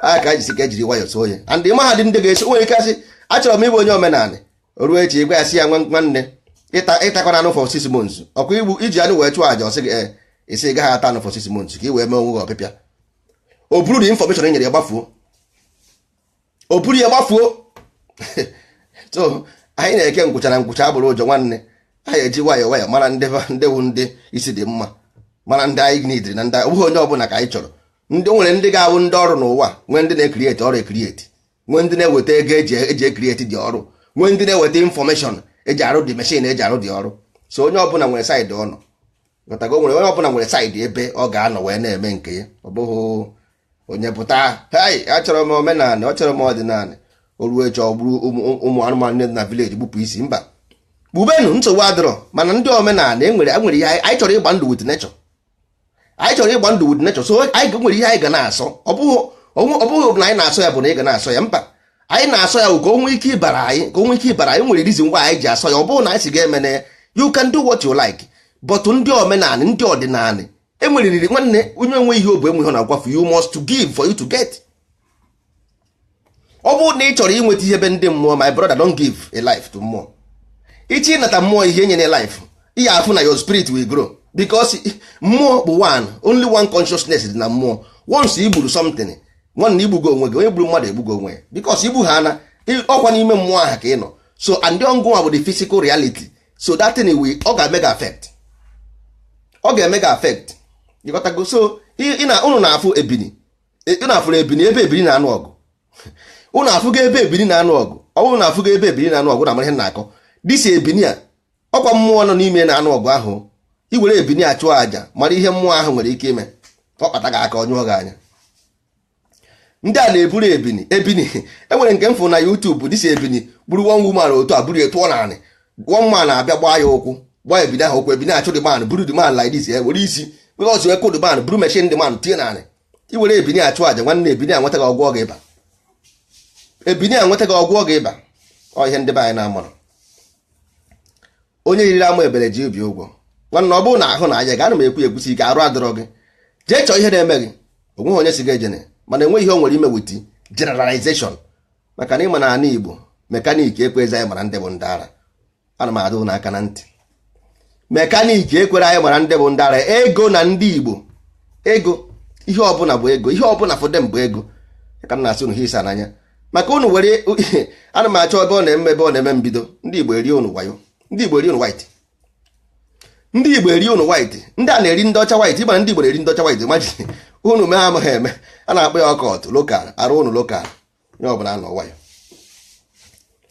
S1: A ka jisi ka ejiri nwayọ soo ya. And mahadum ndị ga-eso nwere ike asị, "Achọrọ m ịbụ onye omenala." Ruo echi, ịgwa ya sị ya, "Nwanne, ịtakwana anụ for 6 months. Ọkwa igbu iji anụ wee chụọ àjà?" Ọsị gị ee. Isi ị gaghị ata anụ for 6 months ka ị wee mee onwe gị ọpịpịa. O buru the information e nyere ya gbafuo, o buru ya gbafuo. So anyị na-eke nkwụcha na nkwụcha abụrụ ụjọ. Nwanne, anyị eji nwayọọ nwayọọ mara ndị ndị wụ ndị isi dị mma, mara ndị anyị nidiri na ndị ọ bụghị onye ọbụla ka anyị chọrọ. Ndị nwere ndị ga-abụ ndị ọrụ n'ụwa, nwee ndị na-ecreate ọrụ ecreate, nwee ndị na-eweta ego eji ecreate dị ọrụ, nwee ndị na-eweta information eji arụ dị machine eji arụ dị ọrụ. So onye ọbụla nwere side ọ nọ. Ghọtago? Nwere onye ọbụla nwere side ebe ọ ga-anọ wee na-eme nke ya. Ọ bụghị onye pụta, "Hei, achọrọ m omenala, ọ chọrọ m ọdịnala," o ruo echi, ọ bụrụ ụmụ anụmanụ dị na village gbupụ isi. Mba, gbubenu, nsogbu adịrọ. Mana ndị omenala enwere ihe anyị chọrọ ịgba ndụ with nature. Anyị chọrọ ịgba ndụ with nature, so anyị nwere ihe anyị ga na-asọ. Ọ bụghị na anyị na-asọ ya bụ na ị ga na-asọ ya. Mba, anyị na-asọ ya bụ ka o nwee ike ịbara anyị, ka o nwee ike ịbara anyị. Nwere reason why anyị ji asọ ya. Ọ bụrụ na anyị si ga-eme na ya, you can do what you like, but ndị omenala, ndị ọdịnala enweriri. Nwanne, onye enwe ihe obu enwe ihe ọ na-agwafu. You must to give for you to get. Ọ bụrụ na ị chọrọ inweta ihe ebe ndị mmụọ, my brother, don't give a life to mmụọ. Ichi ịnata mmụọ ihe nyere life, ihe afụ na your spirit will grow, because mmụọ bụ one, only one consciousness dị na mmụọ. Once i gburu something, nwanne, igbugo onwe gị. Onye gburu mmadụ egbugo onwe ya, because igbu ha na ọkwa n'ime mmụọ ahụ ka ị nọ. So and ngụnwa bụ the physical reality, so that thing will, ọ ga-eme gị affect, ọ ga-eme gị affect. Ịghọtago? So ị na unu na-afụ ebini, ị na-afụrụ ebini ebe ebini na-anụ ọgụ. Unu afụgo ebe ebini na-anụ ọgụ? Ọ bụrụ na afụgo ebe ebini na-anụ ọgụ, na amara ihe na-akọ disi ebini a, ọkwa mmụọ nọ n'ime na-anụ ọgụ ahụ. Iwere ebini a chụọ àjà, mara ihe mmụọ ahụ nwere ike ime. Ọ kpata gị aka, ọnyụọ gị anya. Ndị a na-eburu ebini. Ebini enwere nke m fụ na YouTube, disi ebini gburu one woman otu a, buru ya tụọ naanị. One man abịa gbaa ya ụkwụ, gbaa ebini ahụ ụkwụ. Ebini achụ the man, buru the man like this, ya were isi because wee kụ the man, buru machine the man tie naanị. Iwere ebini achụ àjà, nwanne, ebini a nweta gị ọgwụ gị ịba. Ebini a nweta gị ọgwụ gị ịba. Ọ ihe ndị be anyị na-amụrụ. Onye yiri ama ebere ji ubi ụgwọ. Nwanne, ọ bụrụ na ahụ na anya gị, ana m ekwu ekwusi ike, arụ adịrọ gị, jee chọọ ihe na-eme gị. Onweghị onye si gị ejene, mana enweghị ihe o nwere ime with generalization, maka na ịma na ala Igbo mechanic ekwezi anyị mara ndị bụ ndị ara. Ana m adụ n'aka na ntị, mechanic ekwere anyị mara ndị bụ ndị ara. Ego na ndị Igbo, ego, ihe ọbụla bụ ego, ihe ọbụla for them bụ ego. Ka m na-asị unu ha isa n'anya maka unu were. Ana m achọ ebe ọ na-eme, ebe ọ na-eme mbido. Ndị Igbo eri unu wayo, ndị Igbo eri unu white, ndị Igbo eri unu white. Ndị a na-eri ndị ọcha white. Ịmara ndị Igbo na-eri ndị ọcha white maji unu mee amaghị eme. A na-akpọ ya ọkọt local arụ unu local. Onye ọbụla nọ nwayọ,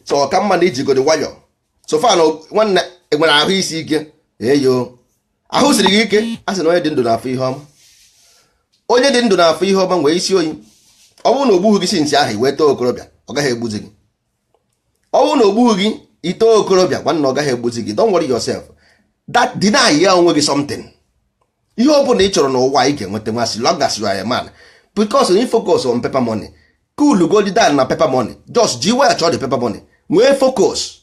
S1: so ọka mma na ijigodi nwayọ. So far na nwanne enwere ahụ isi ike, eyo ahụ siri gị ike. A sị na onye dị ndụ na-afụ ihe ọma. Onye dị ndụ na-afụ ihe ọma nwee isi oyi. Ọ bụrụ na ogbughị gị sinsi ahụ i wee too okorobịa, ọ gaghị egbuzi gị. Ọ bụrụ na ogbughị gị itoo okorobịa, nwanne, ọ gaghị egbuzi gị. Don't worry yourself, that deny ya onwe gị something. Ihe ọ bụla ị chọrọ n'ụwa, ị ga-enweta nwa, as long as you are a man, because you focus on paper money. Cool, go down na paper money. Just ji waya chọọ the paper money, nwee focus,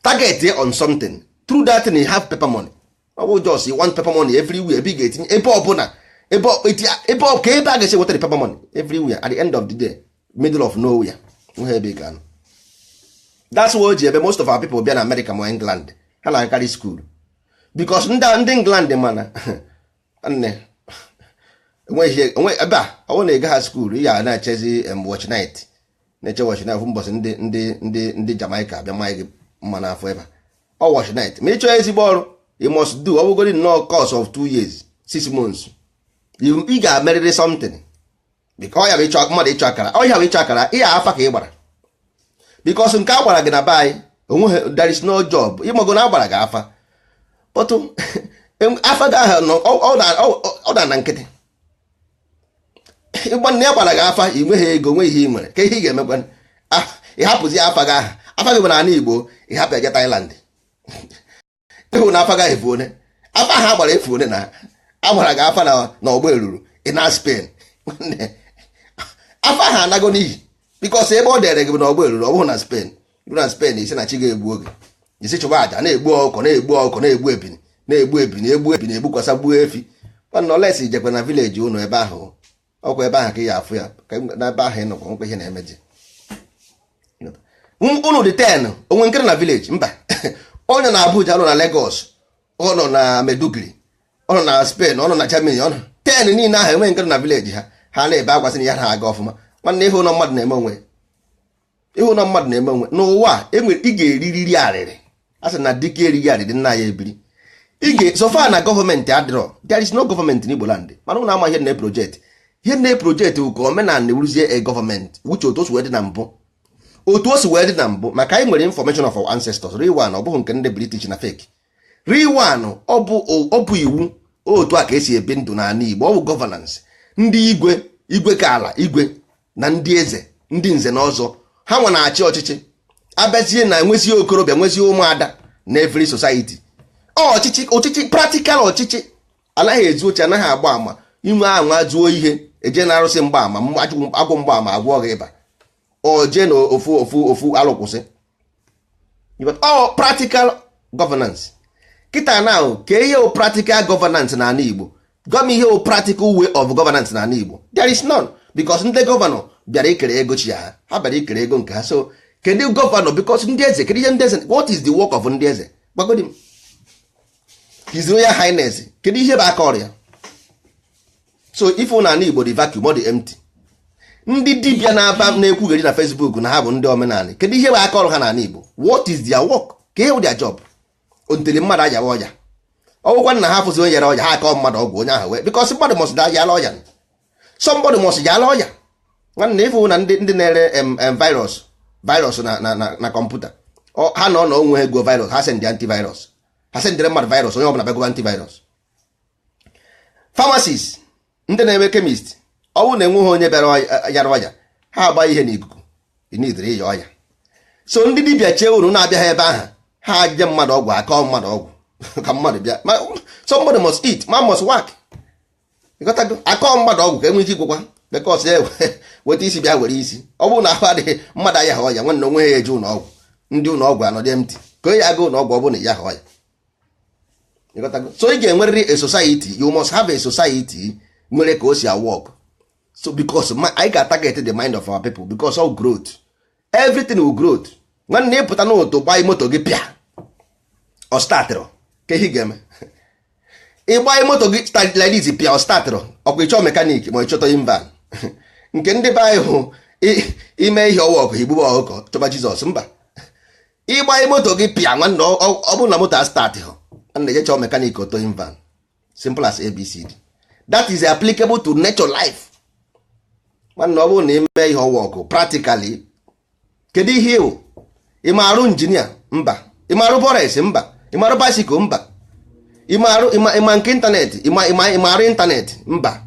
S1: target on something. Through that thing you have paper money. Ọ bụ just you want paper money everywhere. Ebe ị ga-etinye, ebe ọbụla, ebe ebe ka ebe a ga-esi nweta the paper money everywhere, at the end of the day, middle of nowhere, nwe ebe ị ga-anọ. That's why o ji ebe most of our people bịa na America ma England, ha na-akarị school, because ndị England, mana nne, Enweghị onwe ebe a. Ọ bụrụ na ị gaghị school, ị ga na-echezi watch night, na-eche watch night mbọsị ndị Jamaica abịa mmanya gị mma n'afọ ebe a. Ọ watch night. Ma ị chọọ ezigbo ọrụ, you must do, ọ bụgodi nnọọ course of 2 years, 6 months, ị ga-emerịrị something, because ọ ya bụ ịchọ mmadụ, ịchọ akara, ọ ya bụ ịchọ akara ihe afa ka ị gbara, because nke a gbara gị na be anyị onweghị, there is no job. Ịmago na agbara gị afa, but afa gị ahụ nọ, ọ na na nkịtị. Ịgba ya gbara gị afa, ị nweghị ego, nwe ihe ị nwere ka ihe ị ga-emekwa. Ị hapụzi afa gị ahụ, afa gị bụ n'ala Igbo, ị hapụ eje Thailand, ịhụ na afa gị ahụ efuone. Afa ahụ agbara efuone na agbara gị afa na ọgba eruru ị na Spain, afa ahụ anago n'iyi, because ebe ọ dere gị bụ na ọgba eruru, ọ bụghị na Spain. Iru na Spain, isi na chi ga-egbu oge, isi chụba aja, na-egbu ọkụkọ, na-egbu ọkụkọ, na-egbu ebini, na-egbu ebini, egbu ebini, egbukwasa, gbuo efi. Nwanne, olesi ijekwe na village ụnụ ebe ahụ, ọkwa ebe ahụ ka ị ga-afụ ya, ka n'ebe ahụ ị nọkwa nwekwa ihe na-emeji ụnụ dị 10 onwe nkere na village. Mba, onye na Abuja, ọ nọ na Lagos, ọ nọ na Maiduguri, ọ nọ na Spain, ọ nọ na Germany, ọ nọ 10 niile ahụ enwe nkere na village ha. Ha na-ebe akwasị na ya na-aga ọfụma. Nwanne, ịhụ na mmadụ na-eme onwe, ịhụ na mmadụ na-eme onwe n'ụwa a, enwere ị ga-eririri arịrị. A sị na dike erighị arịrị nna ya ebiri. Ị ga so far na gọọmenti adịrọ, there is no gọọmenti n'Igbo land. Mana ụnụ ama ihe na project, ihe na project bụ ka omenala wuruzie a gọọmenti, wuche otu o si wee dị na mbụ, otu o si wee dị na mbụ, maka anyị nwere information of our ancestors, real one. Ọ bụghị nke ndị British na fake, real one. Ọ bụ iwu otu a ka esi ebi ndụ n'ala Igbo. Ọ bụ governance, ndị igwe, igwe ka ala igwe na ndị eze, ndị nze na ọzọ, ha nwa na-achị ọchịchị. Abịazie na nwezie okorobịa, nwezie ụmụada na every society. Ọchịchị, ọchịchị practical, ọchịchị anaghị ezu oche, anaghị agba ama. Inwe anwa zuo ihe, eje na arụsị mgbaama, agwụ mgbaama agwọ gị ịba, o jee na ofu ofu ofu alụkwụsị. Ọ practical governance kịta na ka ihe o practical governance n'ala Igbo. Gwa m ihe o practical way of governance n'ala Igbo. There is none, because ndị gọvanọ bịara ikere ego chi ha, ha bịara ikere ego nke ha. So kedu gọvanọ? Because ndị eze, kedu ihe ndị eze? What is the work of ndị eze? Gwagodi m. His Royal Highness, kedu ihe bụ aka ọrịa? So if na ala Igbo dị vacuum, ọ dị empty. Ndị dibịa na-aba na-ekwugheri na Facebook na ha bụ ndị omenala, kedu ihe bụ aka ọrụ ha n'ala Igbo? What is their work? Ka ihe bụ their job? Ontiri mmadụ ajawa ọja, ọgwụkwa nna ha fụzi onye yara ọja, ha akọ mmadụ ọgwụ, onye ahụ wee, because mmadụ must yala ọya, somebody must yala ọya. Nwanne, ịfụ na ndị na-ere virus na kọmputa ha nọ na onwe ego virus, ha send antivirus, ha sendịrị mmadụ virus, onye ọbụla bịagoba antivirus. Pharmacist, ndị na-eme chemist, ọ bụrụ na enweghị onye bịara yara ọya, ha agba ihe n'ikuku inidiri ịya ọya. So ndị dibịa chee unu na-abịaghị ebe ahụ, ha aje mmadụ ọgwụ, akọ mmadụ ọgwụ ka mmadụ bịa. Somebody must eat, man must work. Ịghọtago? Akọ mmadụ ọgwụ ka enwe ike igwekwa, because ya weta isi bịa were isi. Ọ bụrụ na ahụ adịghị mmadụ aya ha ọya, nwanne, onwe ya eje ụlọ ọgwụ, ndị ụlọ ọgwụ anọdị empty, ka onye aga ụlọ ọgwụ ọ bụrụ na ya ha ọya. Ịghọtago? So ị ga-enwerịrị a society, you must have a society nwere ka o si work. So because anyị ga-target the mind of our people, because of growth, everything will growth. Nwanne, ịpụta n'ụtụ gbaa moto gị pịa, ọ startịrị, ka ihe ị ga-eme? Ịgba moto gị start like this, pịa, ọ startịrị, ọkwa ịchọ mechanic ma ị chọta van nke ndị be anyị hụ ime ihe ọwa ọkụ, igbube ọkụkọ chọba Jizọs. Mba, ịgba moto gị pịa, nwanne, ọ bụrụ na moto a start hụ, nwanne, je chọọ mechanic or towing van. Simple as ABCD. That is applicable to nature life. Nwanne, ọ bụrụ na ime ihe ọwa ọkụ practically, kedu ihe ịwụ? Ị arụ injinia? Mba. Ị ma arụ bores? Mba. Ị ma arụ bicycle? Mba. Ị ma arụ ịma nke ịntanetị? Ịma arụ ịntanetị? Mba.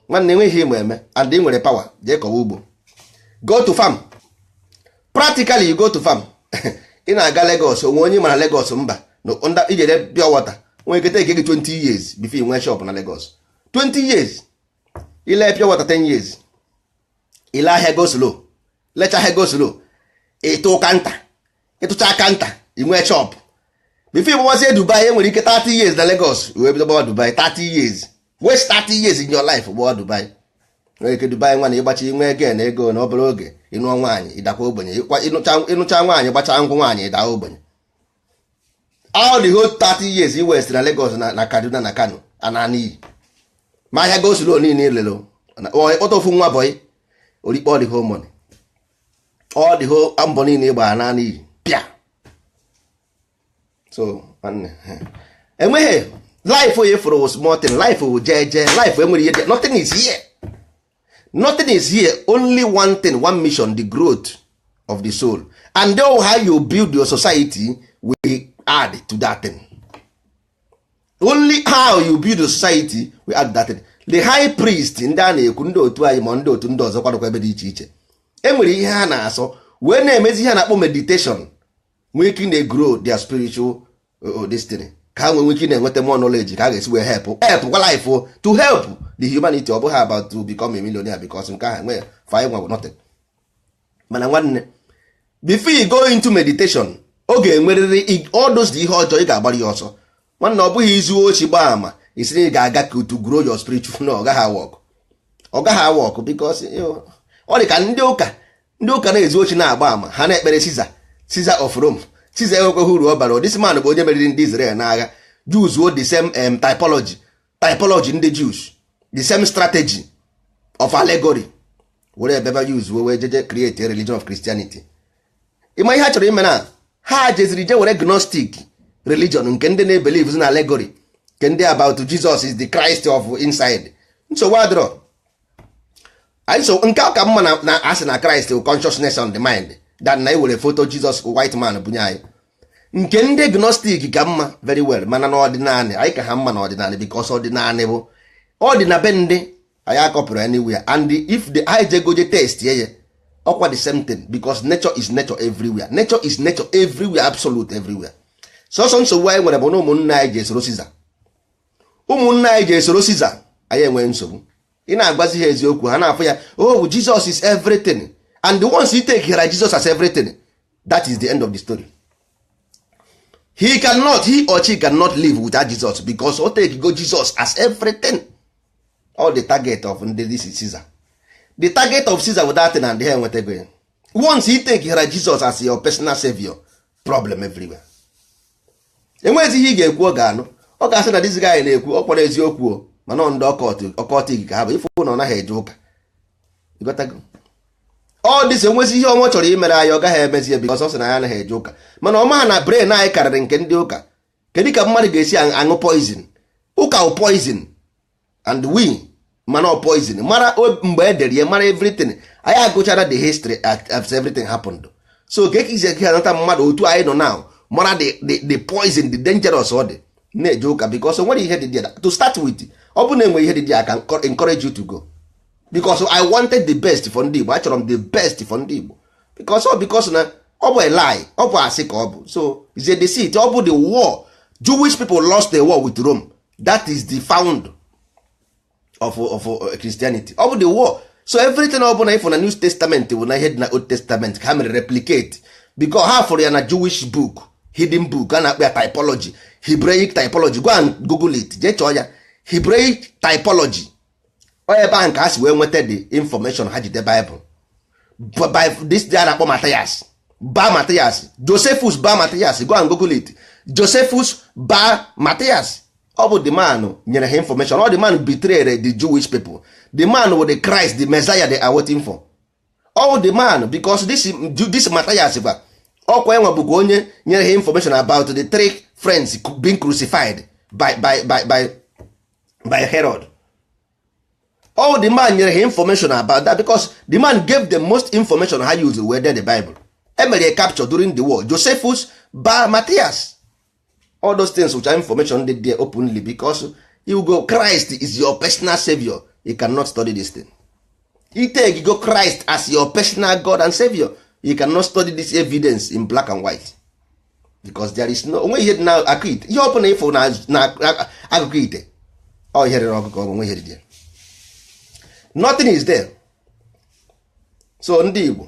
S1: Nwanne, enweghị ihe ịma eme and ị nwere power, jee kọwa ugbo. Go to farm practically, you go to farm. Ị na-aga Lagos, onwe onye mara Lagos? Mba. Ijere pure water nwere ike take gị 20 years before ị nwee shop na Lagos. 20 years. Ile pure water 10 years, ile ahịa go slow, lecha ahịa go slow, ịtụ kanta, ịtụcha kanta, ị nwee shop. Before ịgbawazie Dubai, enwere ike 30 years na Lagos wee bido gbawa Dubai. 30 years, waste 30 years in your life gbawa Dubai. Nwere ike Dubai nwa na ịgbachi nwee gen ego na obere oge, ịnụọ nwaanyị, ịdakwa ogbenye. Ịnụcha nwaanyị, gbacha nkwụ nwaanyị, ịda ogbenye. All the whole 30 years i waste na Lagos, na Kaduna, na Kano, ana n'iyi. Ma ahịa go slow niile lere kpọta ofu nwa boy orikpe all the whole money, all the whole mbọ niile ịgba naanị iyi pịa. So enweghị life onye fụrụ small thing, life wụ jeje, life enwere ihe, nothing is here, nothing is here, only one thing, one mission, the growth of the soul. And though how you build your society will add to that thing. Only how you build your society will add that thing. The high priest ndị a na-ekwu, ndị otu anyị ma ndị otu ndị ọzọ kwadokwa ebe dị iche iche, enwere ihe ha na-asọ wee na-emezi ihe a na-akpọ meditation, nwee ike na-grow their spiritual destiny, ka ha nwee ike na-enweta more knowledge ka a ga-esi wee help kwa life to help the humanity. Ọ bụghị about to become a millionaire, because nke ahụ enwe fa nwa nothing. Mana nwanne, before you go into meditation, ọ ga-enwerịrị all those ihe ọjọọ ị ga-agbara ya ọsọ. Nwanne, ọ bụghị izu ochi gbaa ama isi na ị ga-aga to grow your spiritual, no, ọ gaghị a-work, ọ gaghị a-work, because ọ dị ka ndị ụka na-ezu ochi na-agba ama ha na-ekpere Caesar, Caesar of Rome. Caesar enwekweghị uru ọ bara. This man bụ onye meriri ndị Israel n'agha. Jews wo the same typology ndị Jews, the same strategy of allegory were ebebe use wee jeje create a religion of Christianity. Ịma ihe ha chọrọ ime na ha jeziri je were Gnostic religion nke ndị na-ebelieve na allegory, nke ndị about Jesus is the Christ of inside. Nsogbu adịrọ anyị. So nke a ka mma na asị na Christ bụ consciousness on the mind than na ewere photo Jesus white man bunye anyị. Nke ndị Gnostic ka mma very well, mana n'ọdịnala anyị ka ha mma n'ọdịnala, because ọdịnala bụ ọ be ndị anyị akọpụrụ anywhere. And if the anyị jegoje test ye ọkwa the same thing, because nature is nature everywhere, nature is nature everywhere, absolute everywhere. Sọsọ nsogbu anyị nwere bụ na ụmụnne anyị ji esoro Caesar, ụmụnne anyị ji esoro Caesar. Anyị enwee nsogbu. Ị na-agwazi ha eziokwu, ha na-afụ ya, "Oh, Jesus is everything." And once you take here Jesus as everything, that is the end of the story. He cannot, he or she cannot live without Jesus, because o take go Jesus as everything. All the target of ndị this is Caesar, the target of Caesar without thing, and ha enwetago ya. Once you take here Jesus as your personal savior, problem everywhere. Enweghịzi ihe ị ga-ekwu ọ ga-anụ. Ọ ga-asị na this guy na-ekwu ọ kpọrọ eziokwu o, mana ndị occultic ka ha bụ ifu na ọ naghị eje ụka. Ịghọtago? Ọ dịsị enwezi ihe ọnwa chọrọ imere anyị, ọ gaghị emezi ya, because ọ sị na ya anaghị eje ụka. Mana ọ maha na brain anyị karịrị nke ndị ụka. Kedu ka mmadụ ga-esi aṅụ poison? Ụka bụ poison, and we mana ọ poison mara mgbe e dere ya, mara everything. Anyị agụchara the history as everything happened. So ka ekizi eke anata mmadụ otu anyị nọ now mara the poison, the dangerous ọ dị na-eje ụka, because o nwere ihe dị there to start with. Ọ bụ na enwe ihe dị there, I can encourage you to go, because I wanted the best for ndị Igbo. Achọrọ m the best for ndị Igbo, because ọ because na ọ bụ a lie, ọ bụ asị ka ọ bụ. So is a deceit. Ọ bụ the war Jewish people lost the war with Rome. That is the found of Christianity. Ọ bụ the war. So everything ọ bụla ịfụ na New Testament bụ na ihe dị na Old Testament ka ha mere replicate, because ha fụrụ ya na Jewish book, hidden book a na-akpọ ya typology, Hebraic typology. Go and google it, jee chọọ ya, Hebraic typology. Ọ ebe ahụ ka ha si wee nweta the information ha jide Bible. By this day a na-akpọ Matthias ba Matthias, Josephus ba Matthias. Go and google it, Josephus ba Matthias. Ọ bụ the man nyere ha information. Ọ the man betrayed the Jewish people, the man with the Christ, the Messiah they are waiting for. All the man, because this Matthias ba ọkwa enwe bụkwa onye nyere ha information about the three friends being crucified by Herod. All the man nyere ha information about that, because the man gave them most information ha use wee dee the Bible. Emere capture during the war, Josephus ba Matthias. All those things which are information dị there openly, because you go Christ is your personal savior, you cannot study this thing. You take go Christ as your personal God and savior, you cannot study this evidence in black and white, because there is no onwe ihe dị na akụ ite. Ihe ọbụla ịfụ na akụkụ ite, ọ ihe rere ọkụkọ, ọ bụ onwe ihe dị there. Nothing is there. So ndị Igbo,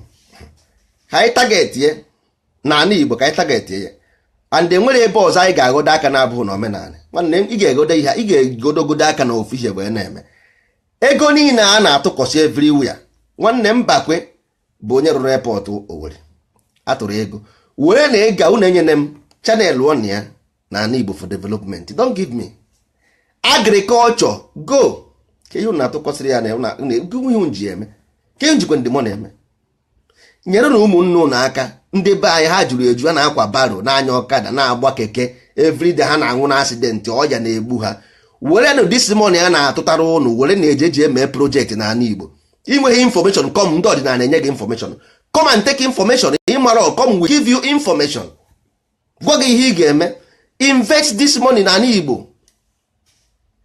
S1: ka anyị target ye na ala Igbo, ka anyị target ye. And enwere ebe ọzọ anyị ga-agodo aka na-abụghị na omenala. Nwanne m, ị ga-egodo ihe, ị ga-egodogodo aka na ofu ihe wee na-eme. Ego niile a na-atụkọsị everywhere, nwanne m, Mbakwe bụ onye rụrụ airport Owerri, atụrụ ego were na ego unu enyene m channel on ya na ala Igbo for development. Don't give me agriculture, go Ka ihe unu na-atụkọsịrị ya na ihe unu ji eme, ka ihe njikwa ndị mọ na-eme. Nyere na ụmụnne unu aka. Ndị be anyị ha juru eju, ha na-akwa barrow, na-anya ọkada, na-agba keke everyday, ha na-anwụ na accident, ọya na-egbu ha. Were nụ this money a na-atụtara ụnụ, were na-eje eji eme project n'ala Igbo. Inweghị information, come, ndị ọdịnala enye gị information. Come and take information. Ịmara, come, we give you information, gwa gị ihe ị ga-eme. Invest this money n'ala Igbo.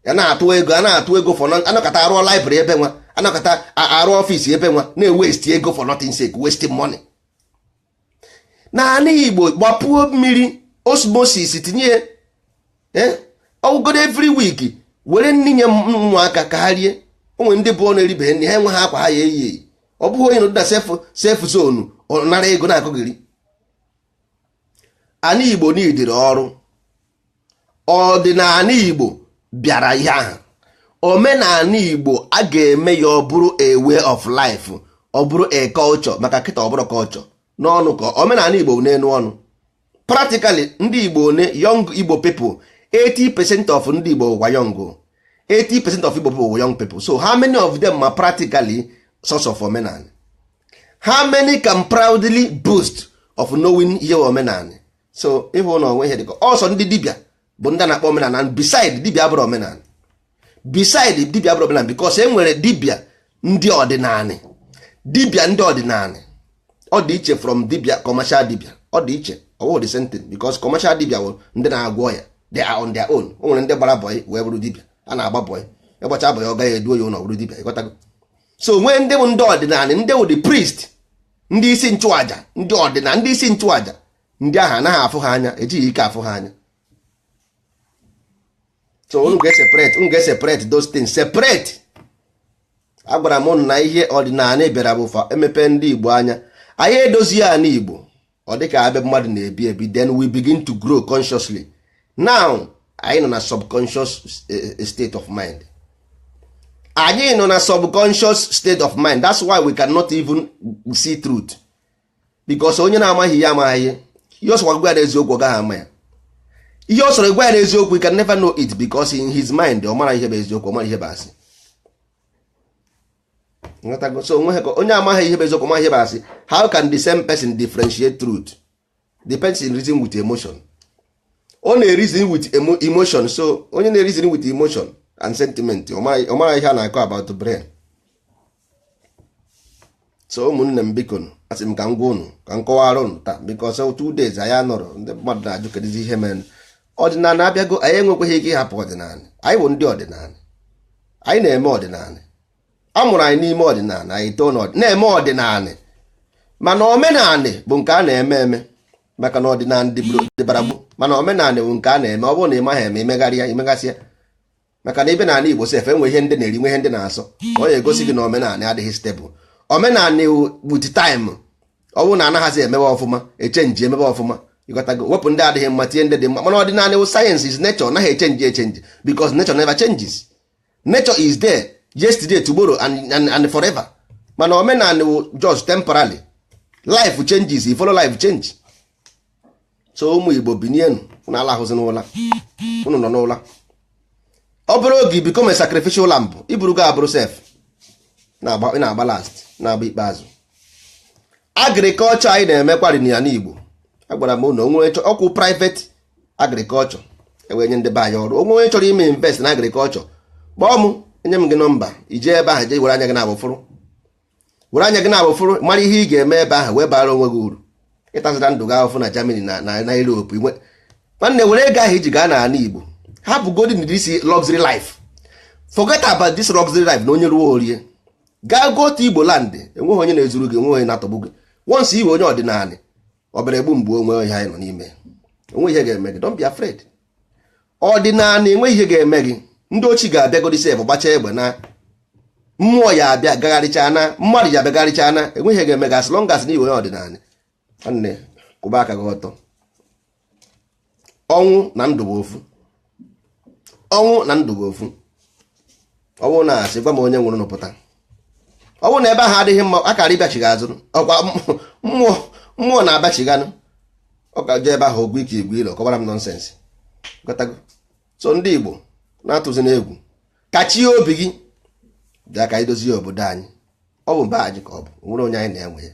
S1: Ya na-atụ ego, a na-atụ ego for anọkọta arụọ library ebe nwa, anọkọta arụ office ebe nwa, na-ewaste ego for nothing sake, wasting money. N'ala Igbo, gbapuo mmiri osmosis, tinye ọgụgodo every week, were nri nye ụmụaka ka ha rie. Onwe ndị bụ na eribeghị nri, ha enweghị akwa ha ya eyi eyi. Ọ bụghị onye nọdụ na safe zone, ọ nara ego na-akụghịrị. Ala Igbo n'idiri ọrụ. Ọdịnala Igbo bịara ihe ahụ. Omenala Igbo a ga-eme ya ọ bụrụ a way of life, ọ bụrụ a culture. Maka kịta ọ bụrụ culture n'ọnụ, ka omenala Igbo bụ n'elu ọnụ. Practically, ndị Igbo one, young Igbo people, 80% of ndị Igbo were young. 80% of Igbo people were young people. So how many of them are practically source of omenala? How many can proudly boast of knowing ihe omenala? So ịhụ na onwe ihe dịka ọsọ ndị dibịa bụ ndị a na-akpọ omenala, and beside dibịa abụrụ omenala, beside dibịa abụrụ omenala, because e nwere dibịa ndị ọdịnala. Dibịa ndị ọdịnala ọ dị iche from dibịa commercial. Dibịa ọ dị iche, ọ bụghị the same thing, because commercial dibịa bụ ndị na-agwọ ya, they are on their own. O nwere ndị gbara bọyị wee bụrụ dibịa. A na-agba bọyị, ịgbacha bọyị, ọ gaghị eduo ya ụlọ bụrụ dibịa, ịghọtago? So nwee ndị bụ ndị ọdịnala, ndị bụ the priest, ndị isi nchụaja, ndị ọdịnala, ndị isi nchụaja. Ndị ahụ anaghị afụ ha anya, ejighị ike afụ ha anya. So unu ga-separate, unu ga-separate those things, separate. Agwara m unu na ihe ọdịnala bịara bụ fa emepe ndị Igbo anya. Anyị edozie ala Igbo, ọ dịka ebe mmadụ na-ebi ebi. Then we begin to grow consciously. Now anyị nọ na subconscious state of mind. Anyị nọ na subconscious state of mind. That's why we cannot even see truth, because onye na-amaghị ihe amaghị ihe. Ihe ọ sọkwa gwa ya n'eziokwu, ọ gaghị ama ya. Ihe ọ sọrọ gwa ya n'eziokwu, he can never know it, because in his mind, ọ mara ihe bụ eziokwu, ọ mara ihe bụ asị. Nghọtago? So onwe ka onye amaghị ihe bụ eziokwu, amaghị ihe bụ asị, how can the same person differentiate truth? The person reason with emotion. Ọ na-reason with emotion. So onye na-reason with emotion and sentiment, ọ mara ihe a na-akọ about the brain. So ụmụnne m, biko, asị m ka m gwa unu, ka m kọwara unu taa, because 2 days anyị anọrọ, ndị mmadụ na-ajụ kedụzi ihe mere. Ọdịnala abịago. Anyị enwekwaghị ike ịhapụ ọdịnala. Anyị bụ ndị ọdịnala, anyị na-eme ọdịnala. A mụrụ anyị n'ime ọdịnala, anyị too na-eme ọdịnala. Mana omenala bụ nke a na-eme eme, maka na ọdịnala dịbara gboo, mana omenala bụ nke a na-eme. Ọ bụrụ na ị maghị eme, imegharịa, imegasịa. Maka na ibe n'ala Igbo sef, enwe ihe ndị na-eri, nwe ihe ndị na-asọ. Ọ ya egosi gị na omenala adịghị stable. Omenala with time, ọ bụrụ na anaghịzi emebe ọfụma, echange, emebe ọfụma, ịghọtago? Wepụ ndị adịghị mma, tinye ndị dị mma. Mana ọdịnala wụ science, is nature, naghị echange echange, because nature never changes. Nature is there yesterday, tomorrow and forever. Mana omenala wụ just temporarily. Life changes, you follow life change. So ụmụ Igbo, binienu. Unu alahụzi n'ụla, unu nọ n'ụla. Ọ bụrụ oge become a sacrificial lamb, iburugo abụrụ sef na-agba last, na-agba ikpeazụ. Agriculture anyị na-emekwari na Igbo, agwara m unu, onwe ọkwụ private agriculture ewee nye ndị be anyị ọrụ. Onwe onye chọrọ ime invest na agriculture, kpọọ m, enye m gị nọmba, ije ebe ahụ, jee were anya gị na abụfụrụ, were anya gị na abụfụrụ, mara ihe ị ga-eme ebe ahụ wee bara onwe gị uru. Ịtazira ndụ gị ahụfụ na Germany na Europe inwe nwanne, were ego ahụ iji gaa n'ala Igbo. Hapụ golden this luxury life, forget about this luxury life. Na onye ruo orie, gaa go to Igbo land. Enweghị onye na-ezuru gị, enweghị onye na-atọgbu gị. Once iwe onye ọdịnala, ọ bịara egbu mgbe onwe ihe anyị nọ n'ime, onwe ihe ga-eme gị. Don't be afraid. Ọdịnala, enweghị ihe ga-eme gị. Ndị ochi ga-abịagodi sef, gbachaa egbe na mmụọ ya abịa gagharịcha na mmadụ ya abịagharịcha na enweghị ihe ga-eme gị, as long as na iwe onye ọdịnala. Nwanne, kwụba aka gị ọtọ. Ọnwụ na ndụ bụ ofu. Ọnwụ na ndụ bụ ofu. Ọ bụrụ na asị gwa m onye nwụrụ nụpụta, ọ bụrụ na ebe ahụ adịghị mma, akara ịbịachigha azụ. Ọkwa mmụọ, mmụọ na-abịachighanụ. Ọ ka jee ebe ahụ, ogwu ike igwe ilo kọbara m nonsense. Gotago? So ndị Igbo na-atụzi n'egwu, kachie obi gị. Bịa ka anyị dozie obodo anyị. Ọ bụ mba anyị ka ọ bụ nwere onye anyị na-enwe ya.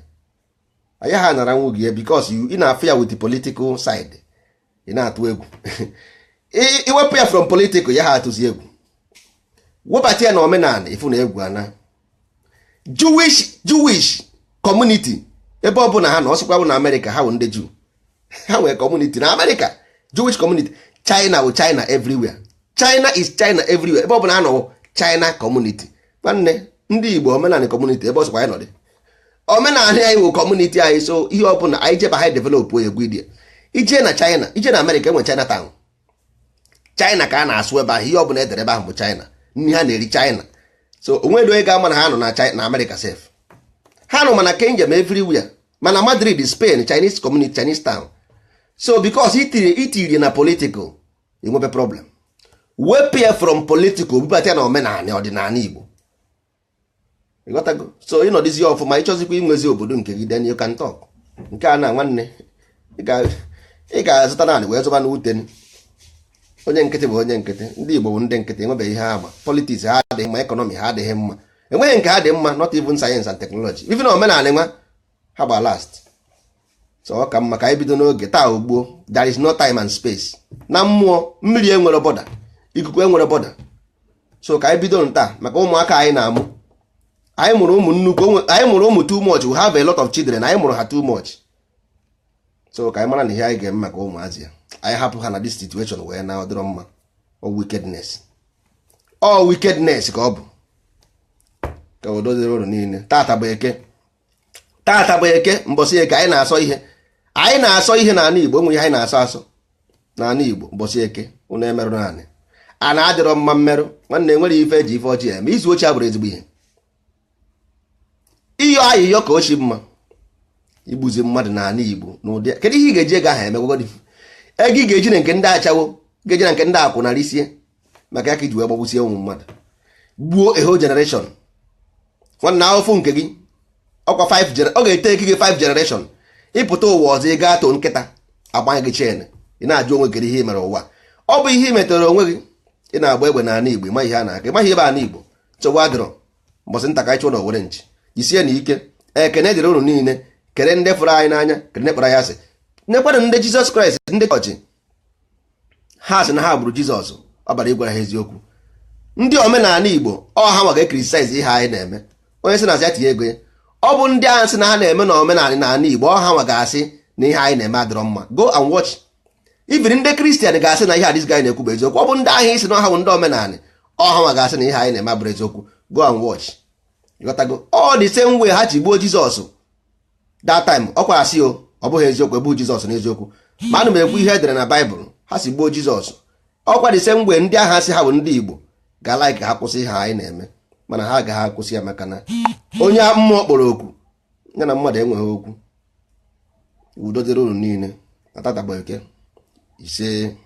S1: Anyị ha nara nwu gị ya because ị na-afụ ya with the political side, ị na-atụ egwu. Iwepụ ya from political, ya ha atụzi egwu. Webata ya na omenala, ịfụ na egwu ana. Jewish community, ebe ọ bụla ha na ọsịkwa bụ na Amerịka, ha bụ ndị Jew, ha nwere community na Amerịka, Jewish community. China bụ China everywhere, China is China everywhere. Ebe ọ bụla ha nọ, China community. Nwanne, ndị Igbo, omenala community, ebe ọ sịkwa anyị nọdị, omenala anyị wụ community anyị. So ihe ọbụla anyị jeba, ha develop egwu idea. Ije na China, ije na Amerịka, enwe China town. China ka a na-asụ ebe ahụ. Ihe ọbụla edere ebe ahụ bụ China. Nri ha na-eri, China. So onwere onye ga-ama na ha nọ na China, na Amerịka sef ha nọ, mana Kenya, ma everywhere, mana Madrid, Spain, Chinese community, Chinese town. So because itiri na political, enwebe problem. Wepụ ya from political, bubata ya na omenala, ọdịnala Igbo. Ịghọtago? So ịnọdịzi ọfụma, ịchọzikwa inwezi obodo nke gị, then you can talk. Nke a na nwanne, ị ga-azụta naanị wee zụba n'ute. Onye nkịtị bụ onye nkịtị. Ndị Igbo bụ ndị nkịtị, enwebeghị ihe ama. Politics ha adịghị mma, economy ha adịghị mma, enweghị nke ha dị mma, not even science and technology, even omenala nwa ha gba last. So ọ ka mma ka anyị bido n'oge taa ugbuo. There is no time and space na mmụọ. Mmiri enwere border, ikuku enwere border. So ka anyị bido taa maka ụmụaka anyị na-amụ. Anyị mụrụ ụmụ nnukwu, anyị mụrụ ụmụ too much. We have a lot of children. Anyị mụrụ ha too much. So ka anyị mara na ihe anyị ga-eme maka ụmụazị ya, anyị hapụ ha na this situation wee na ọdịrọ mma. Ọ wickedness, ọ wickedness ka ọ bụ. Ka udo dịrị ụlọ niile. Tata bụ Eke, tata bụ Eke, mbọsị Eke. Anyị na-asọ ihe, anyị na-asọ ihe n'ala Igbo. Enwe ihe anyị na-asọ asọ n'ala Igbo. Mbọsị Eke, ụnụ emerụ naanị a na-adịrọ mma mmerụ. Nwanne, enwere ife eji ife ọjọọ eme. Izu ochi abụrụ ezigbo ihe. Ịyọ ayịyọ ka ochi mma. Igbuzi mmadụ n'ala Igbo n'ụdị, kedu ihe ị ga-eji ego ahụ eme? Gwagodi ego ị ga-eji na nke ndị achawo, ga-eji na nke ndị akwụnara isie maka ya ka iji wee gbagbusie ụmụ mmadụ, gbuo a whole generation. Nwanne, ahụfụ nke gị ọkwa 5 ọ ga-ete gị 5 generation ịpụta ụwa ọzọ. Ị gaa too nkịta agbanye gị chen, ị na-ajụ onwe kedu ihe ị mere ụwa. Ọ bụ ihe ị metere onwe gị. Ị na-agba egbe n'ala Igbo, ịma ihe a na-aka, ịmaghị ebe ala Igbo nsogbu adịrọ. Mbọsị nta ka anyị chụọ na owere nchi. Jisie na ike. Ekene dịrị unu niile. Kere ndị fụrụ anyị n'anya, kere ndị kpọrọ anyị asị. Nekwanụ ndị Jizọs Kraịst, ndị chọọchị, ha sị na ha gburu Jizọs. Ọ bara ịgwara ha eziokwu. Ndị omenala Igbo, ọ ha nwa ga-ecriticize ihe anyị na-eme. Onye sị na asị ya tinye ego ya, ọ bụ ndị ahụ sị na ha na-eme na omenala n'ala Igbo, ọ ha nwa ga-asị na ihe anyị na-eme adịrọ mma. Go and watch. Even ndị Kristian ga-asị na ihe a this guy na-ekwu bụ eziokwu. Ọ bụ ndị ahụ isi na ọha bụ ndị omenala, ọ ha nwa ga-asị na ihe anyị na-eme abụrụ eziokwu. Go and watch. Ịghọtago? Ọ the same way ha ji gbuo Jizọs that time. Ọ kwara asị o, ọ bụghị eziokwu, egbughị Jizọs n'eziokwu, ma ana m ekwu ihe edere na Baịbụl. Ha si gbuo Jizọs, ọkwa the same way ndị agha si ha bụ ndị Igbo ga-ala ka ha kwụsị ihe anyị na-eme, mana ha agaghị akwụsị ya, maka na onye mmụọ kpọrọ oku ya na mmadụ enweghị okwu. Udo dịrị unu niile na tata bụ Eke. Ise.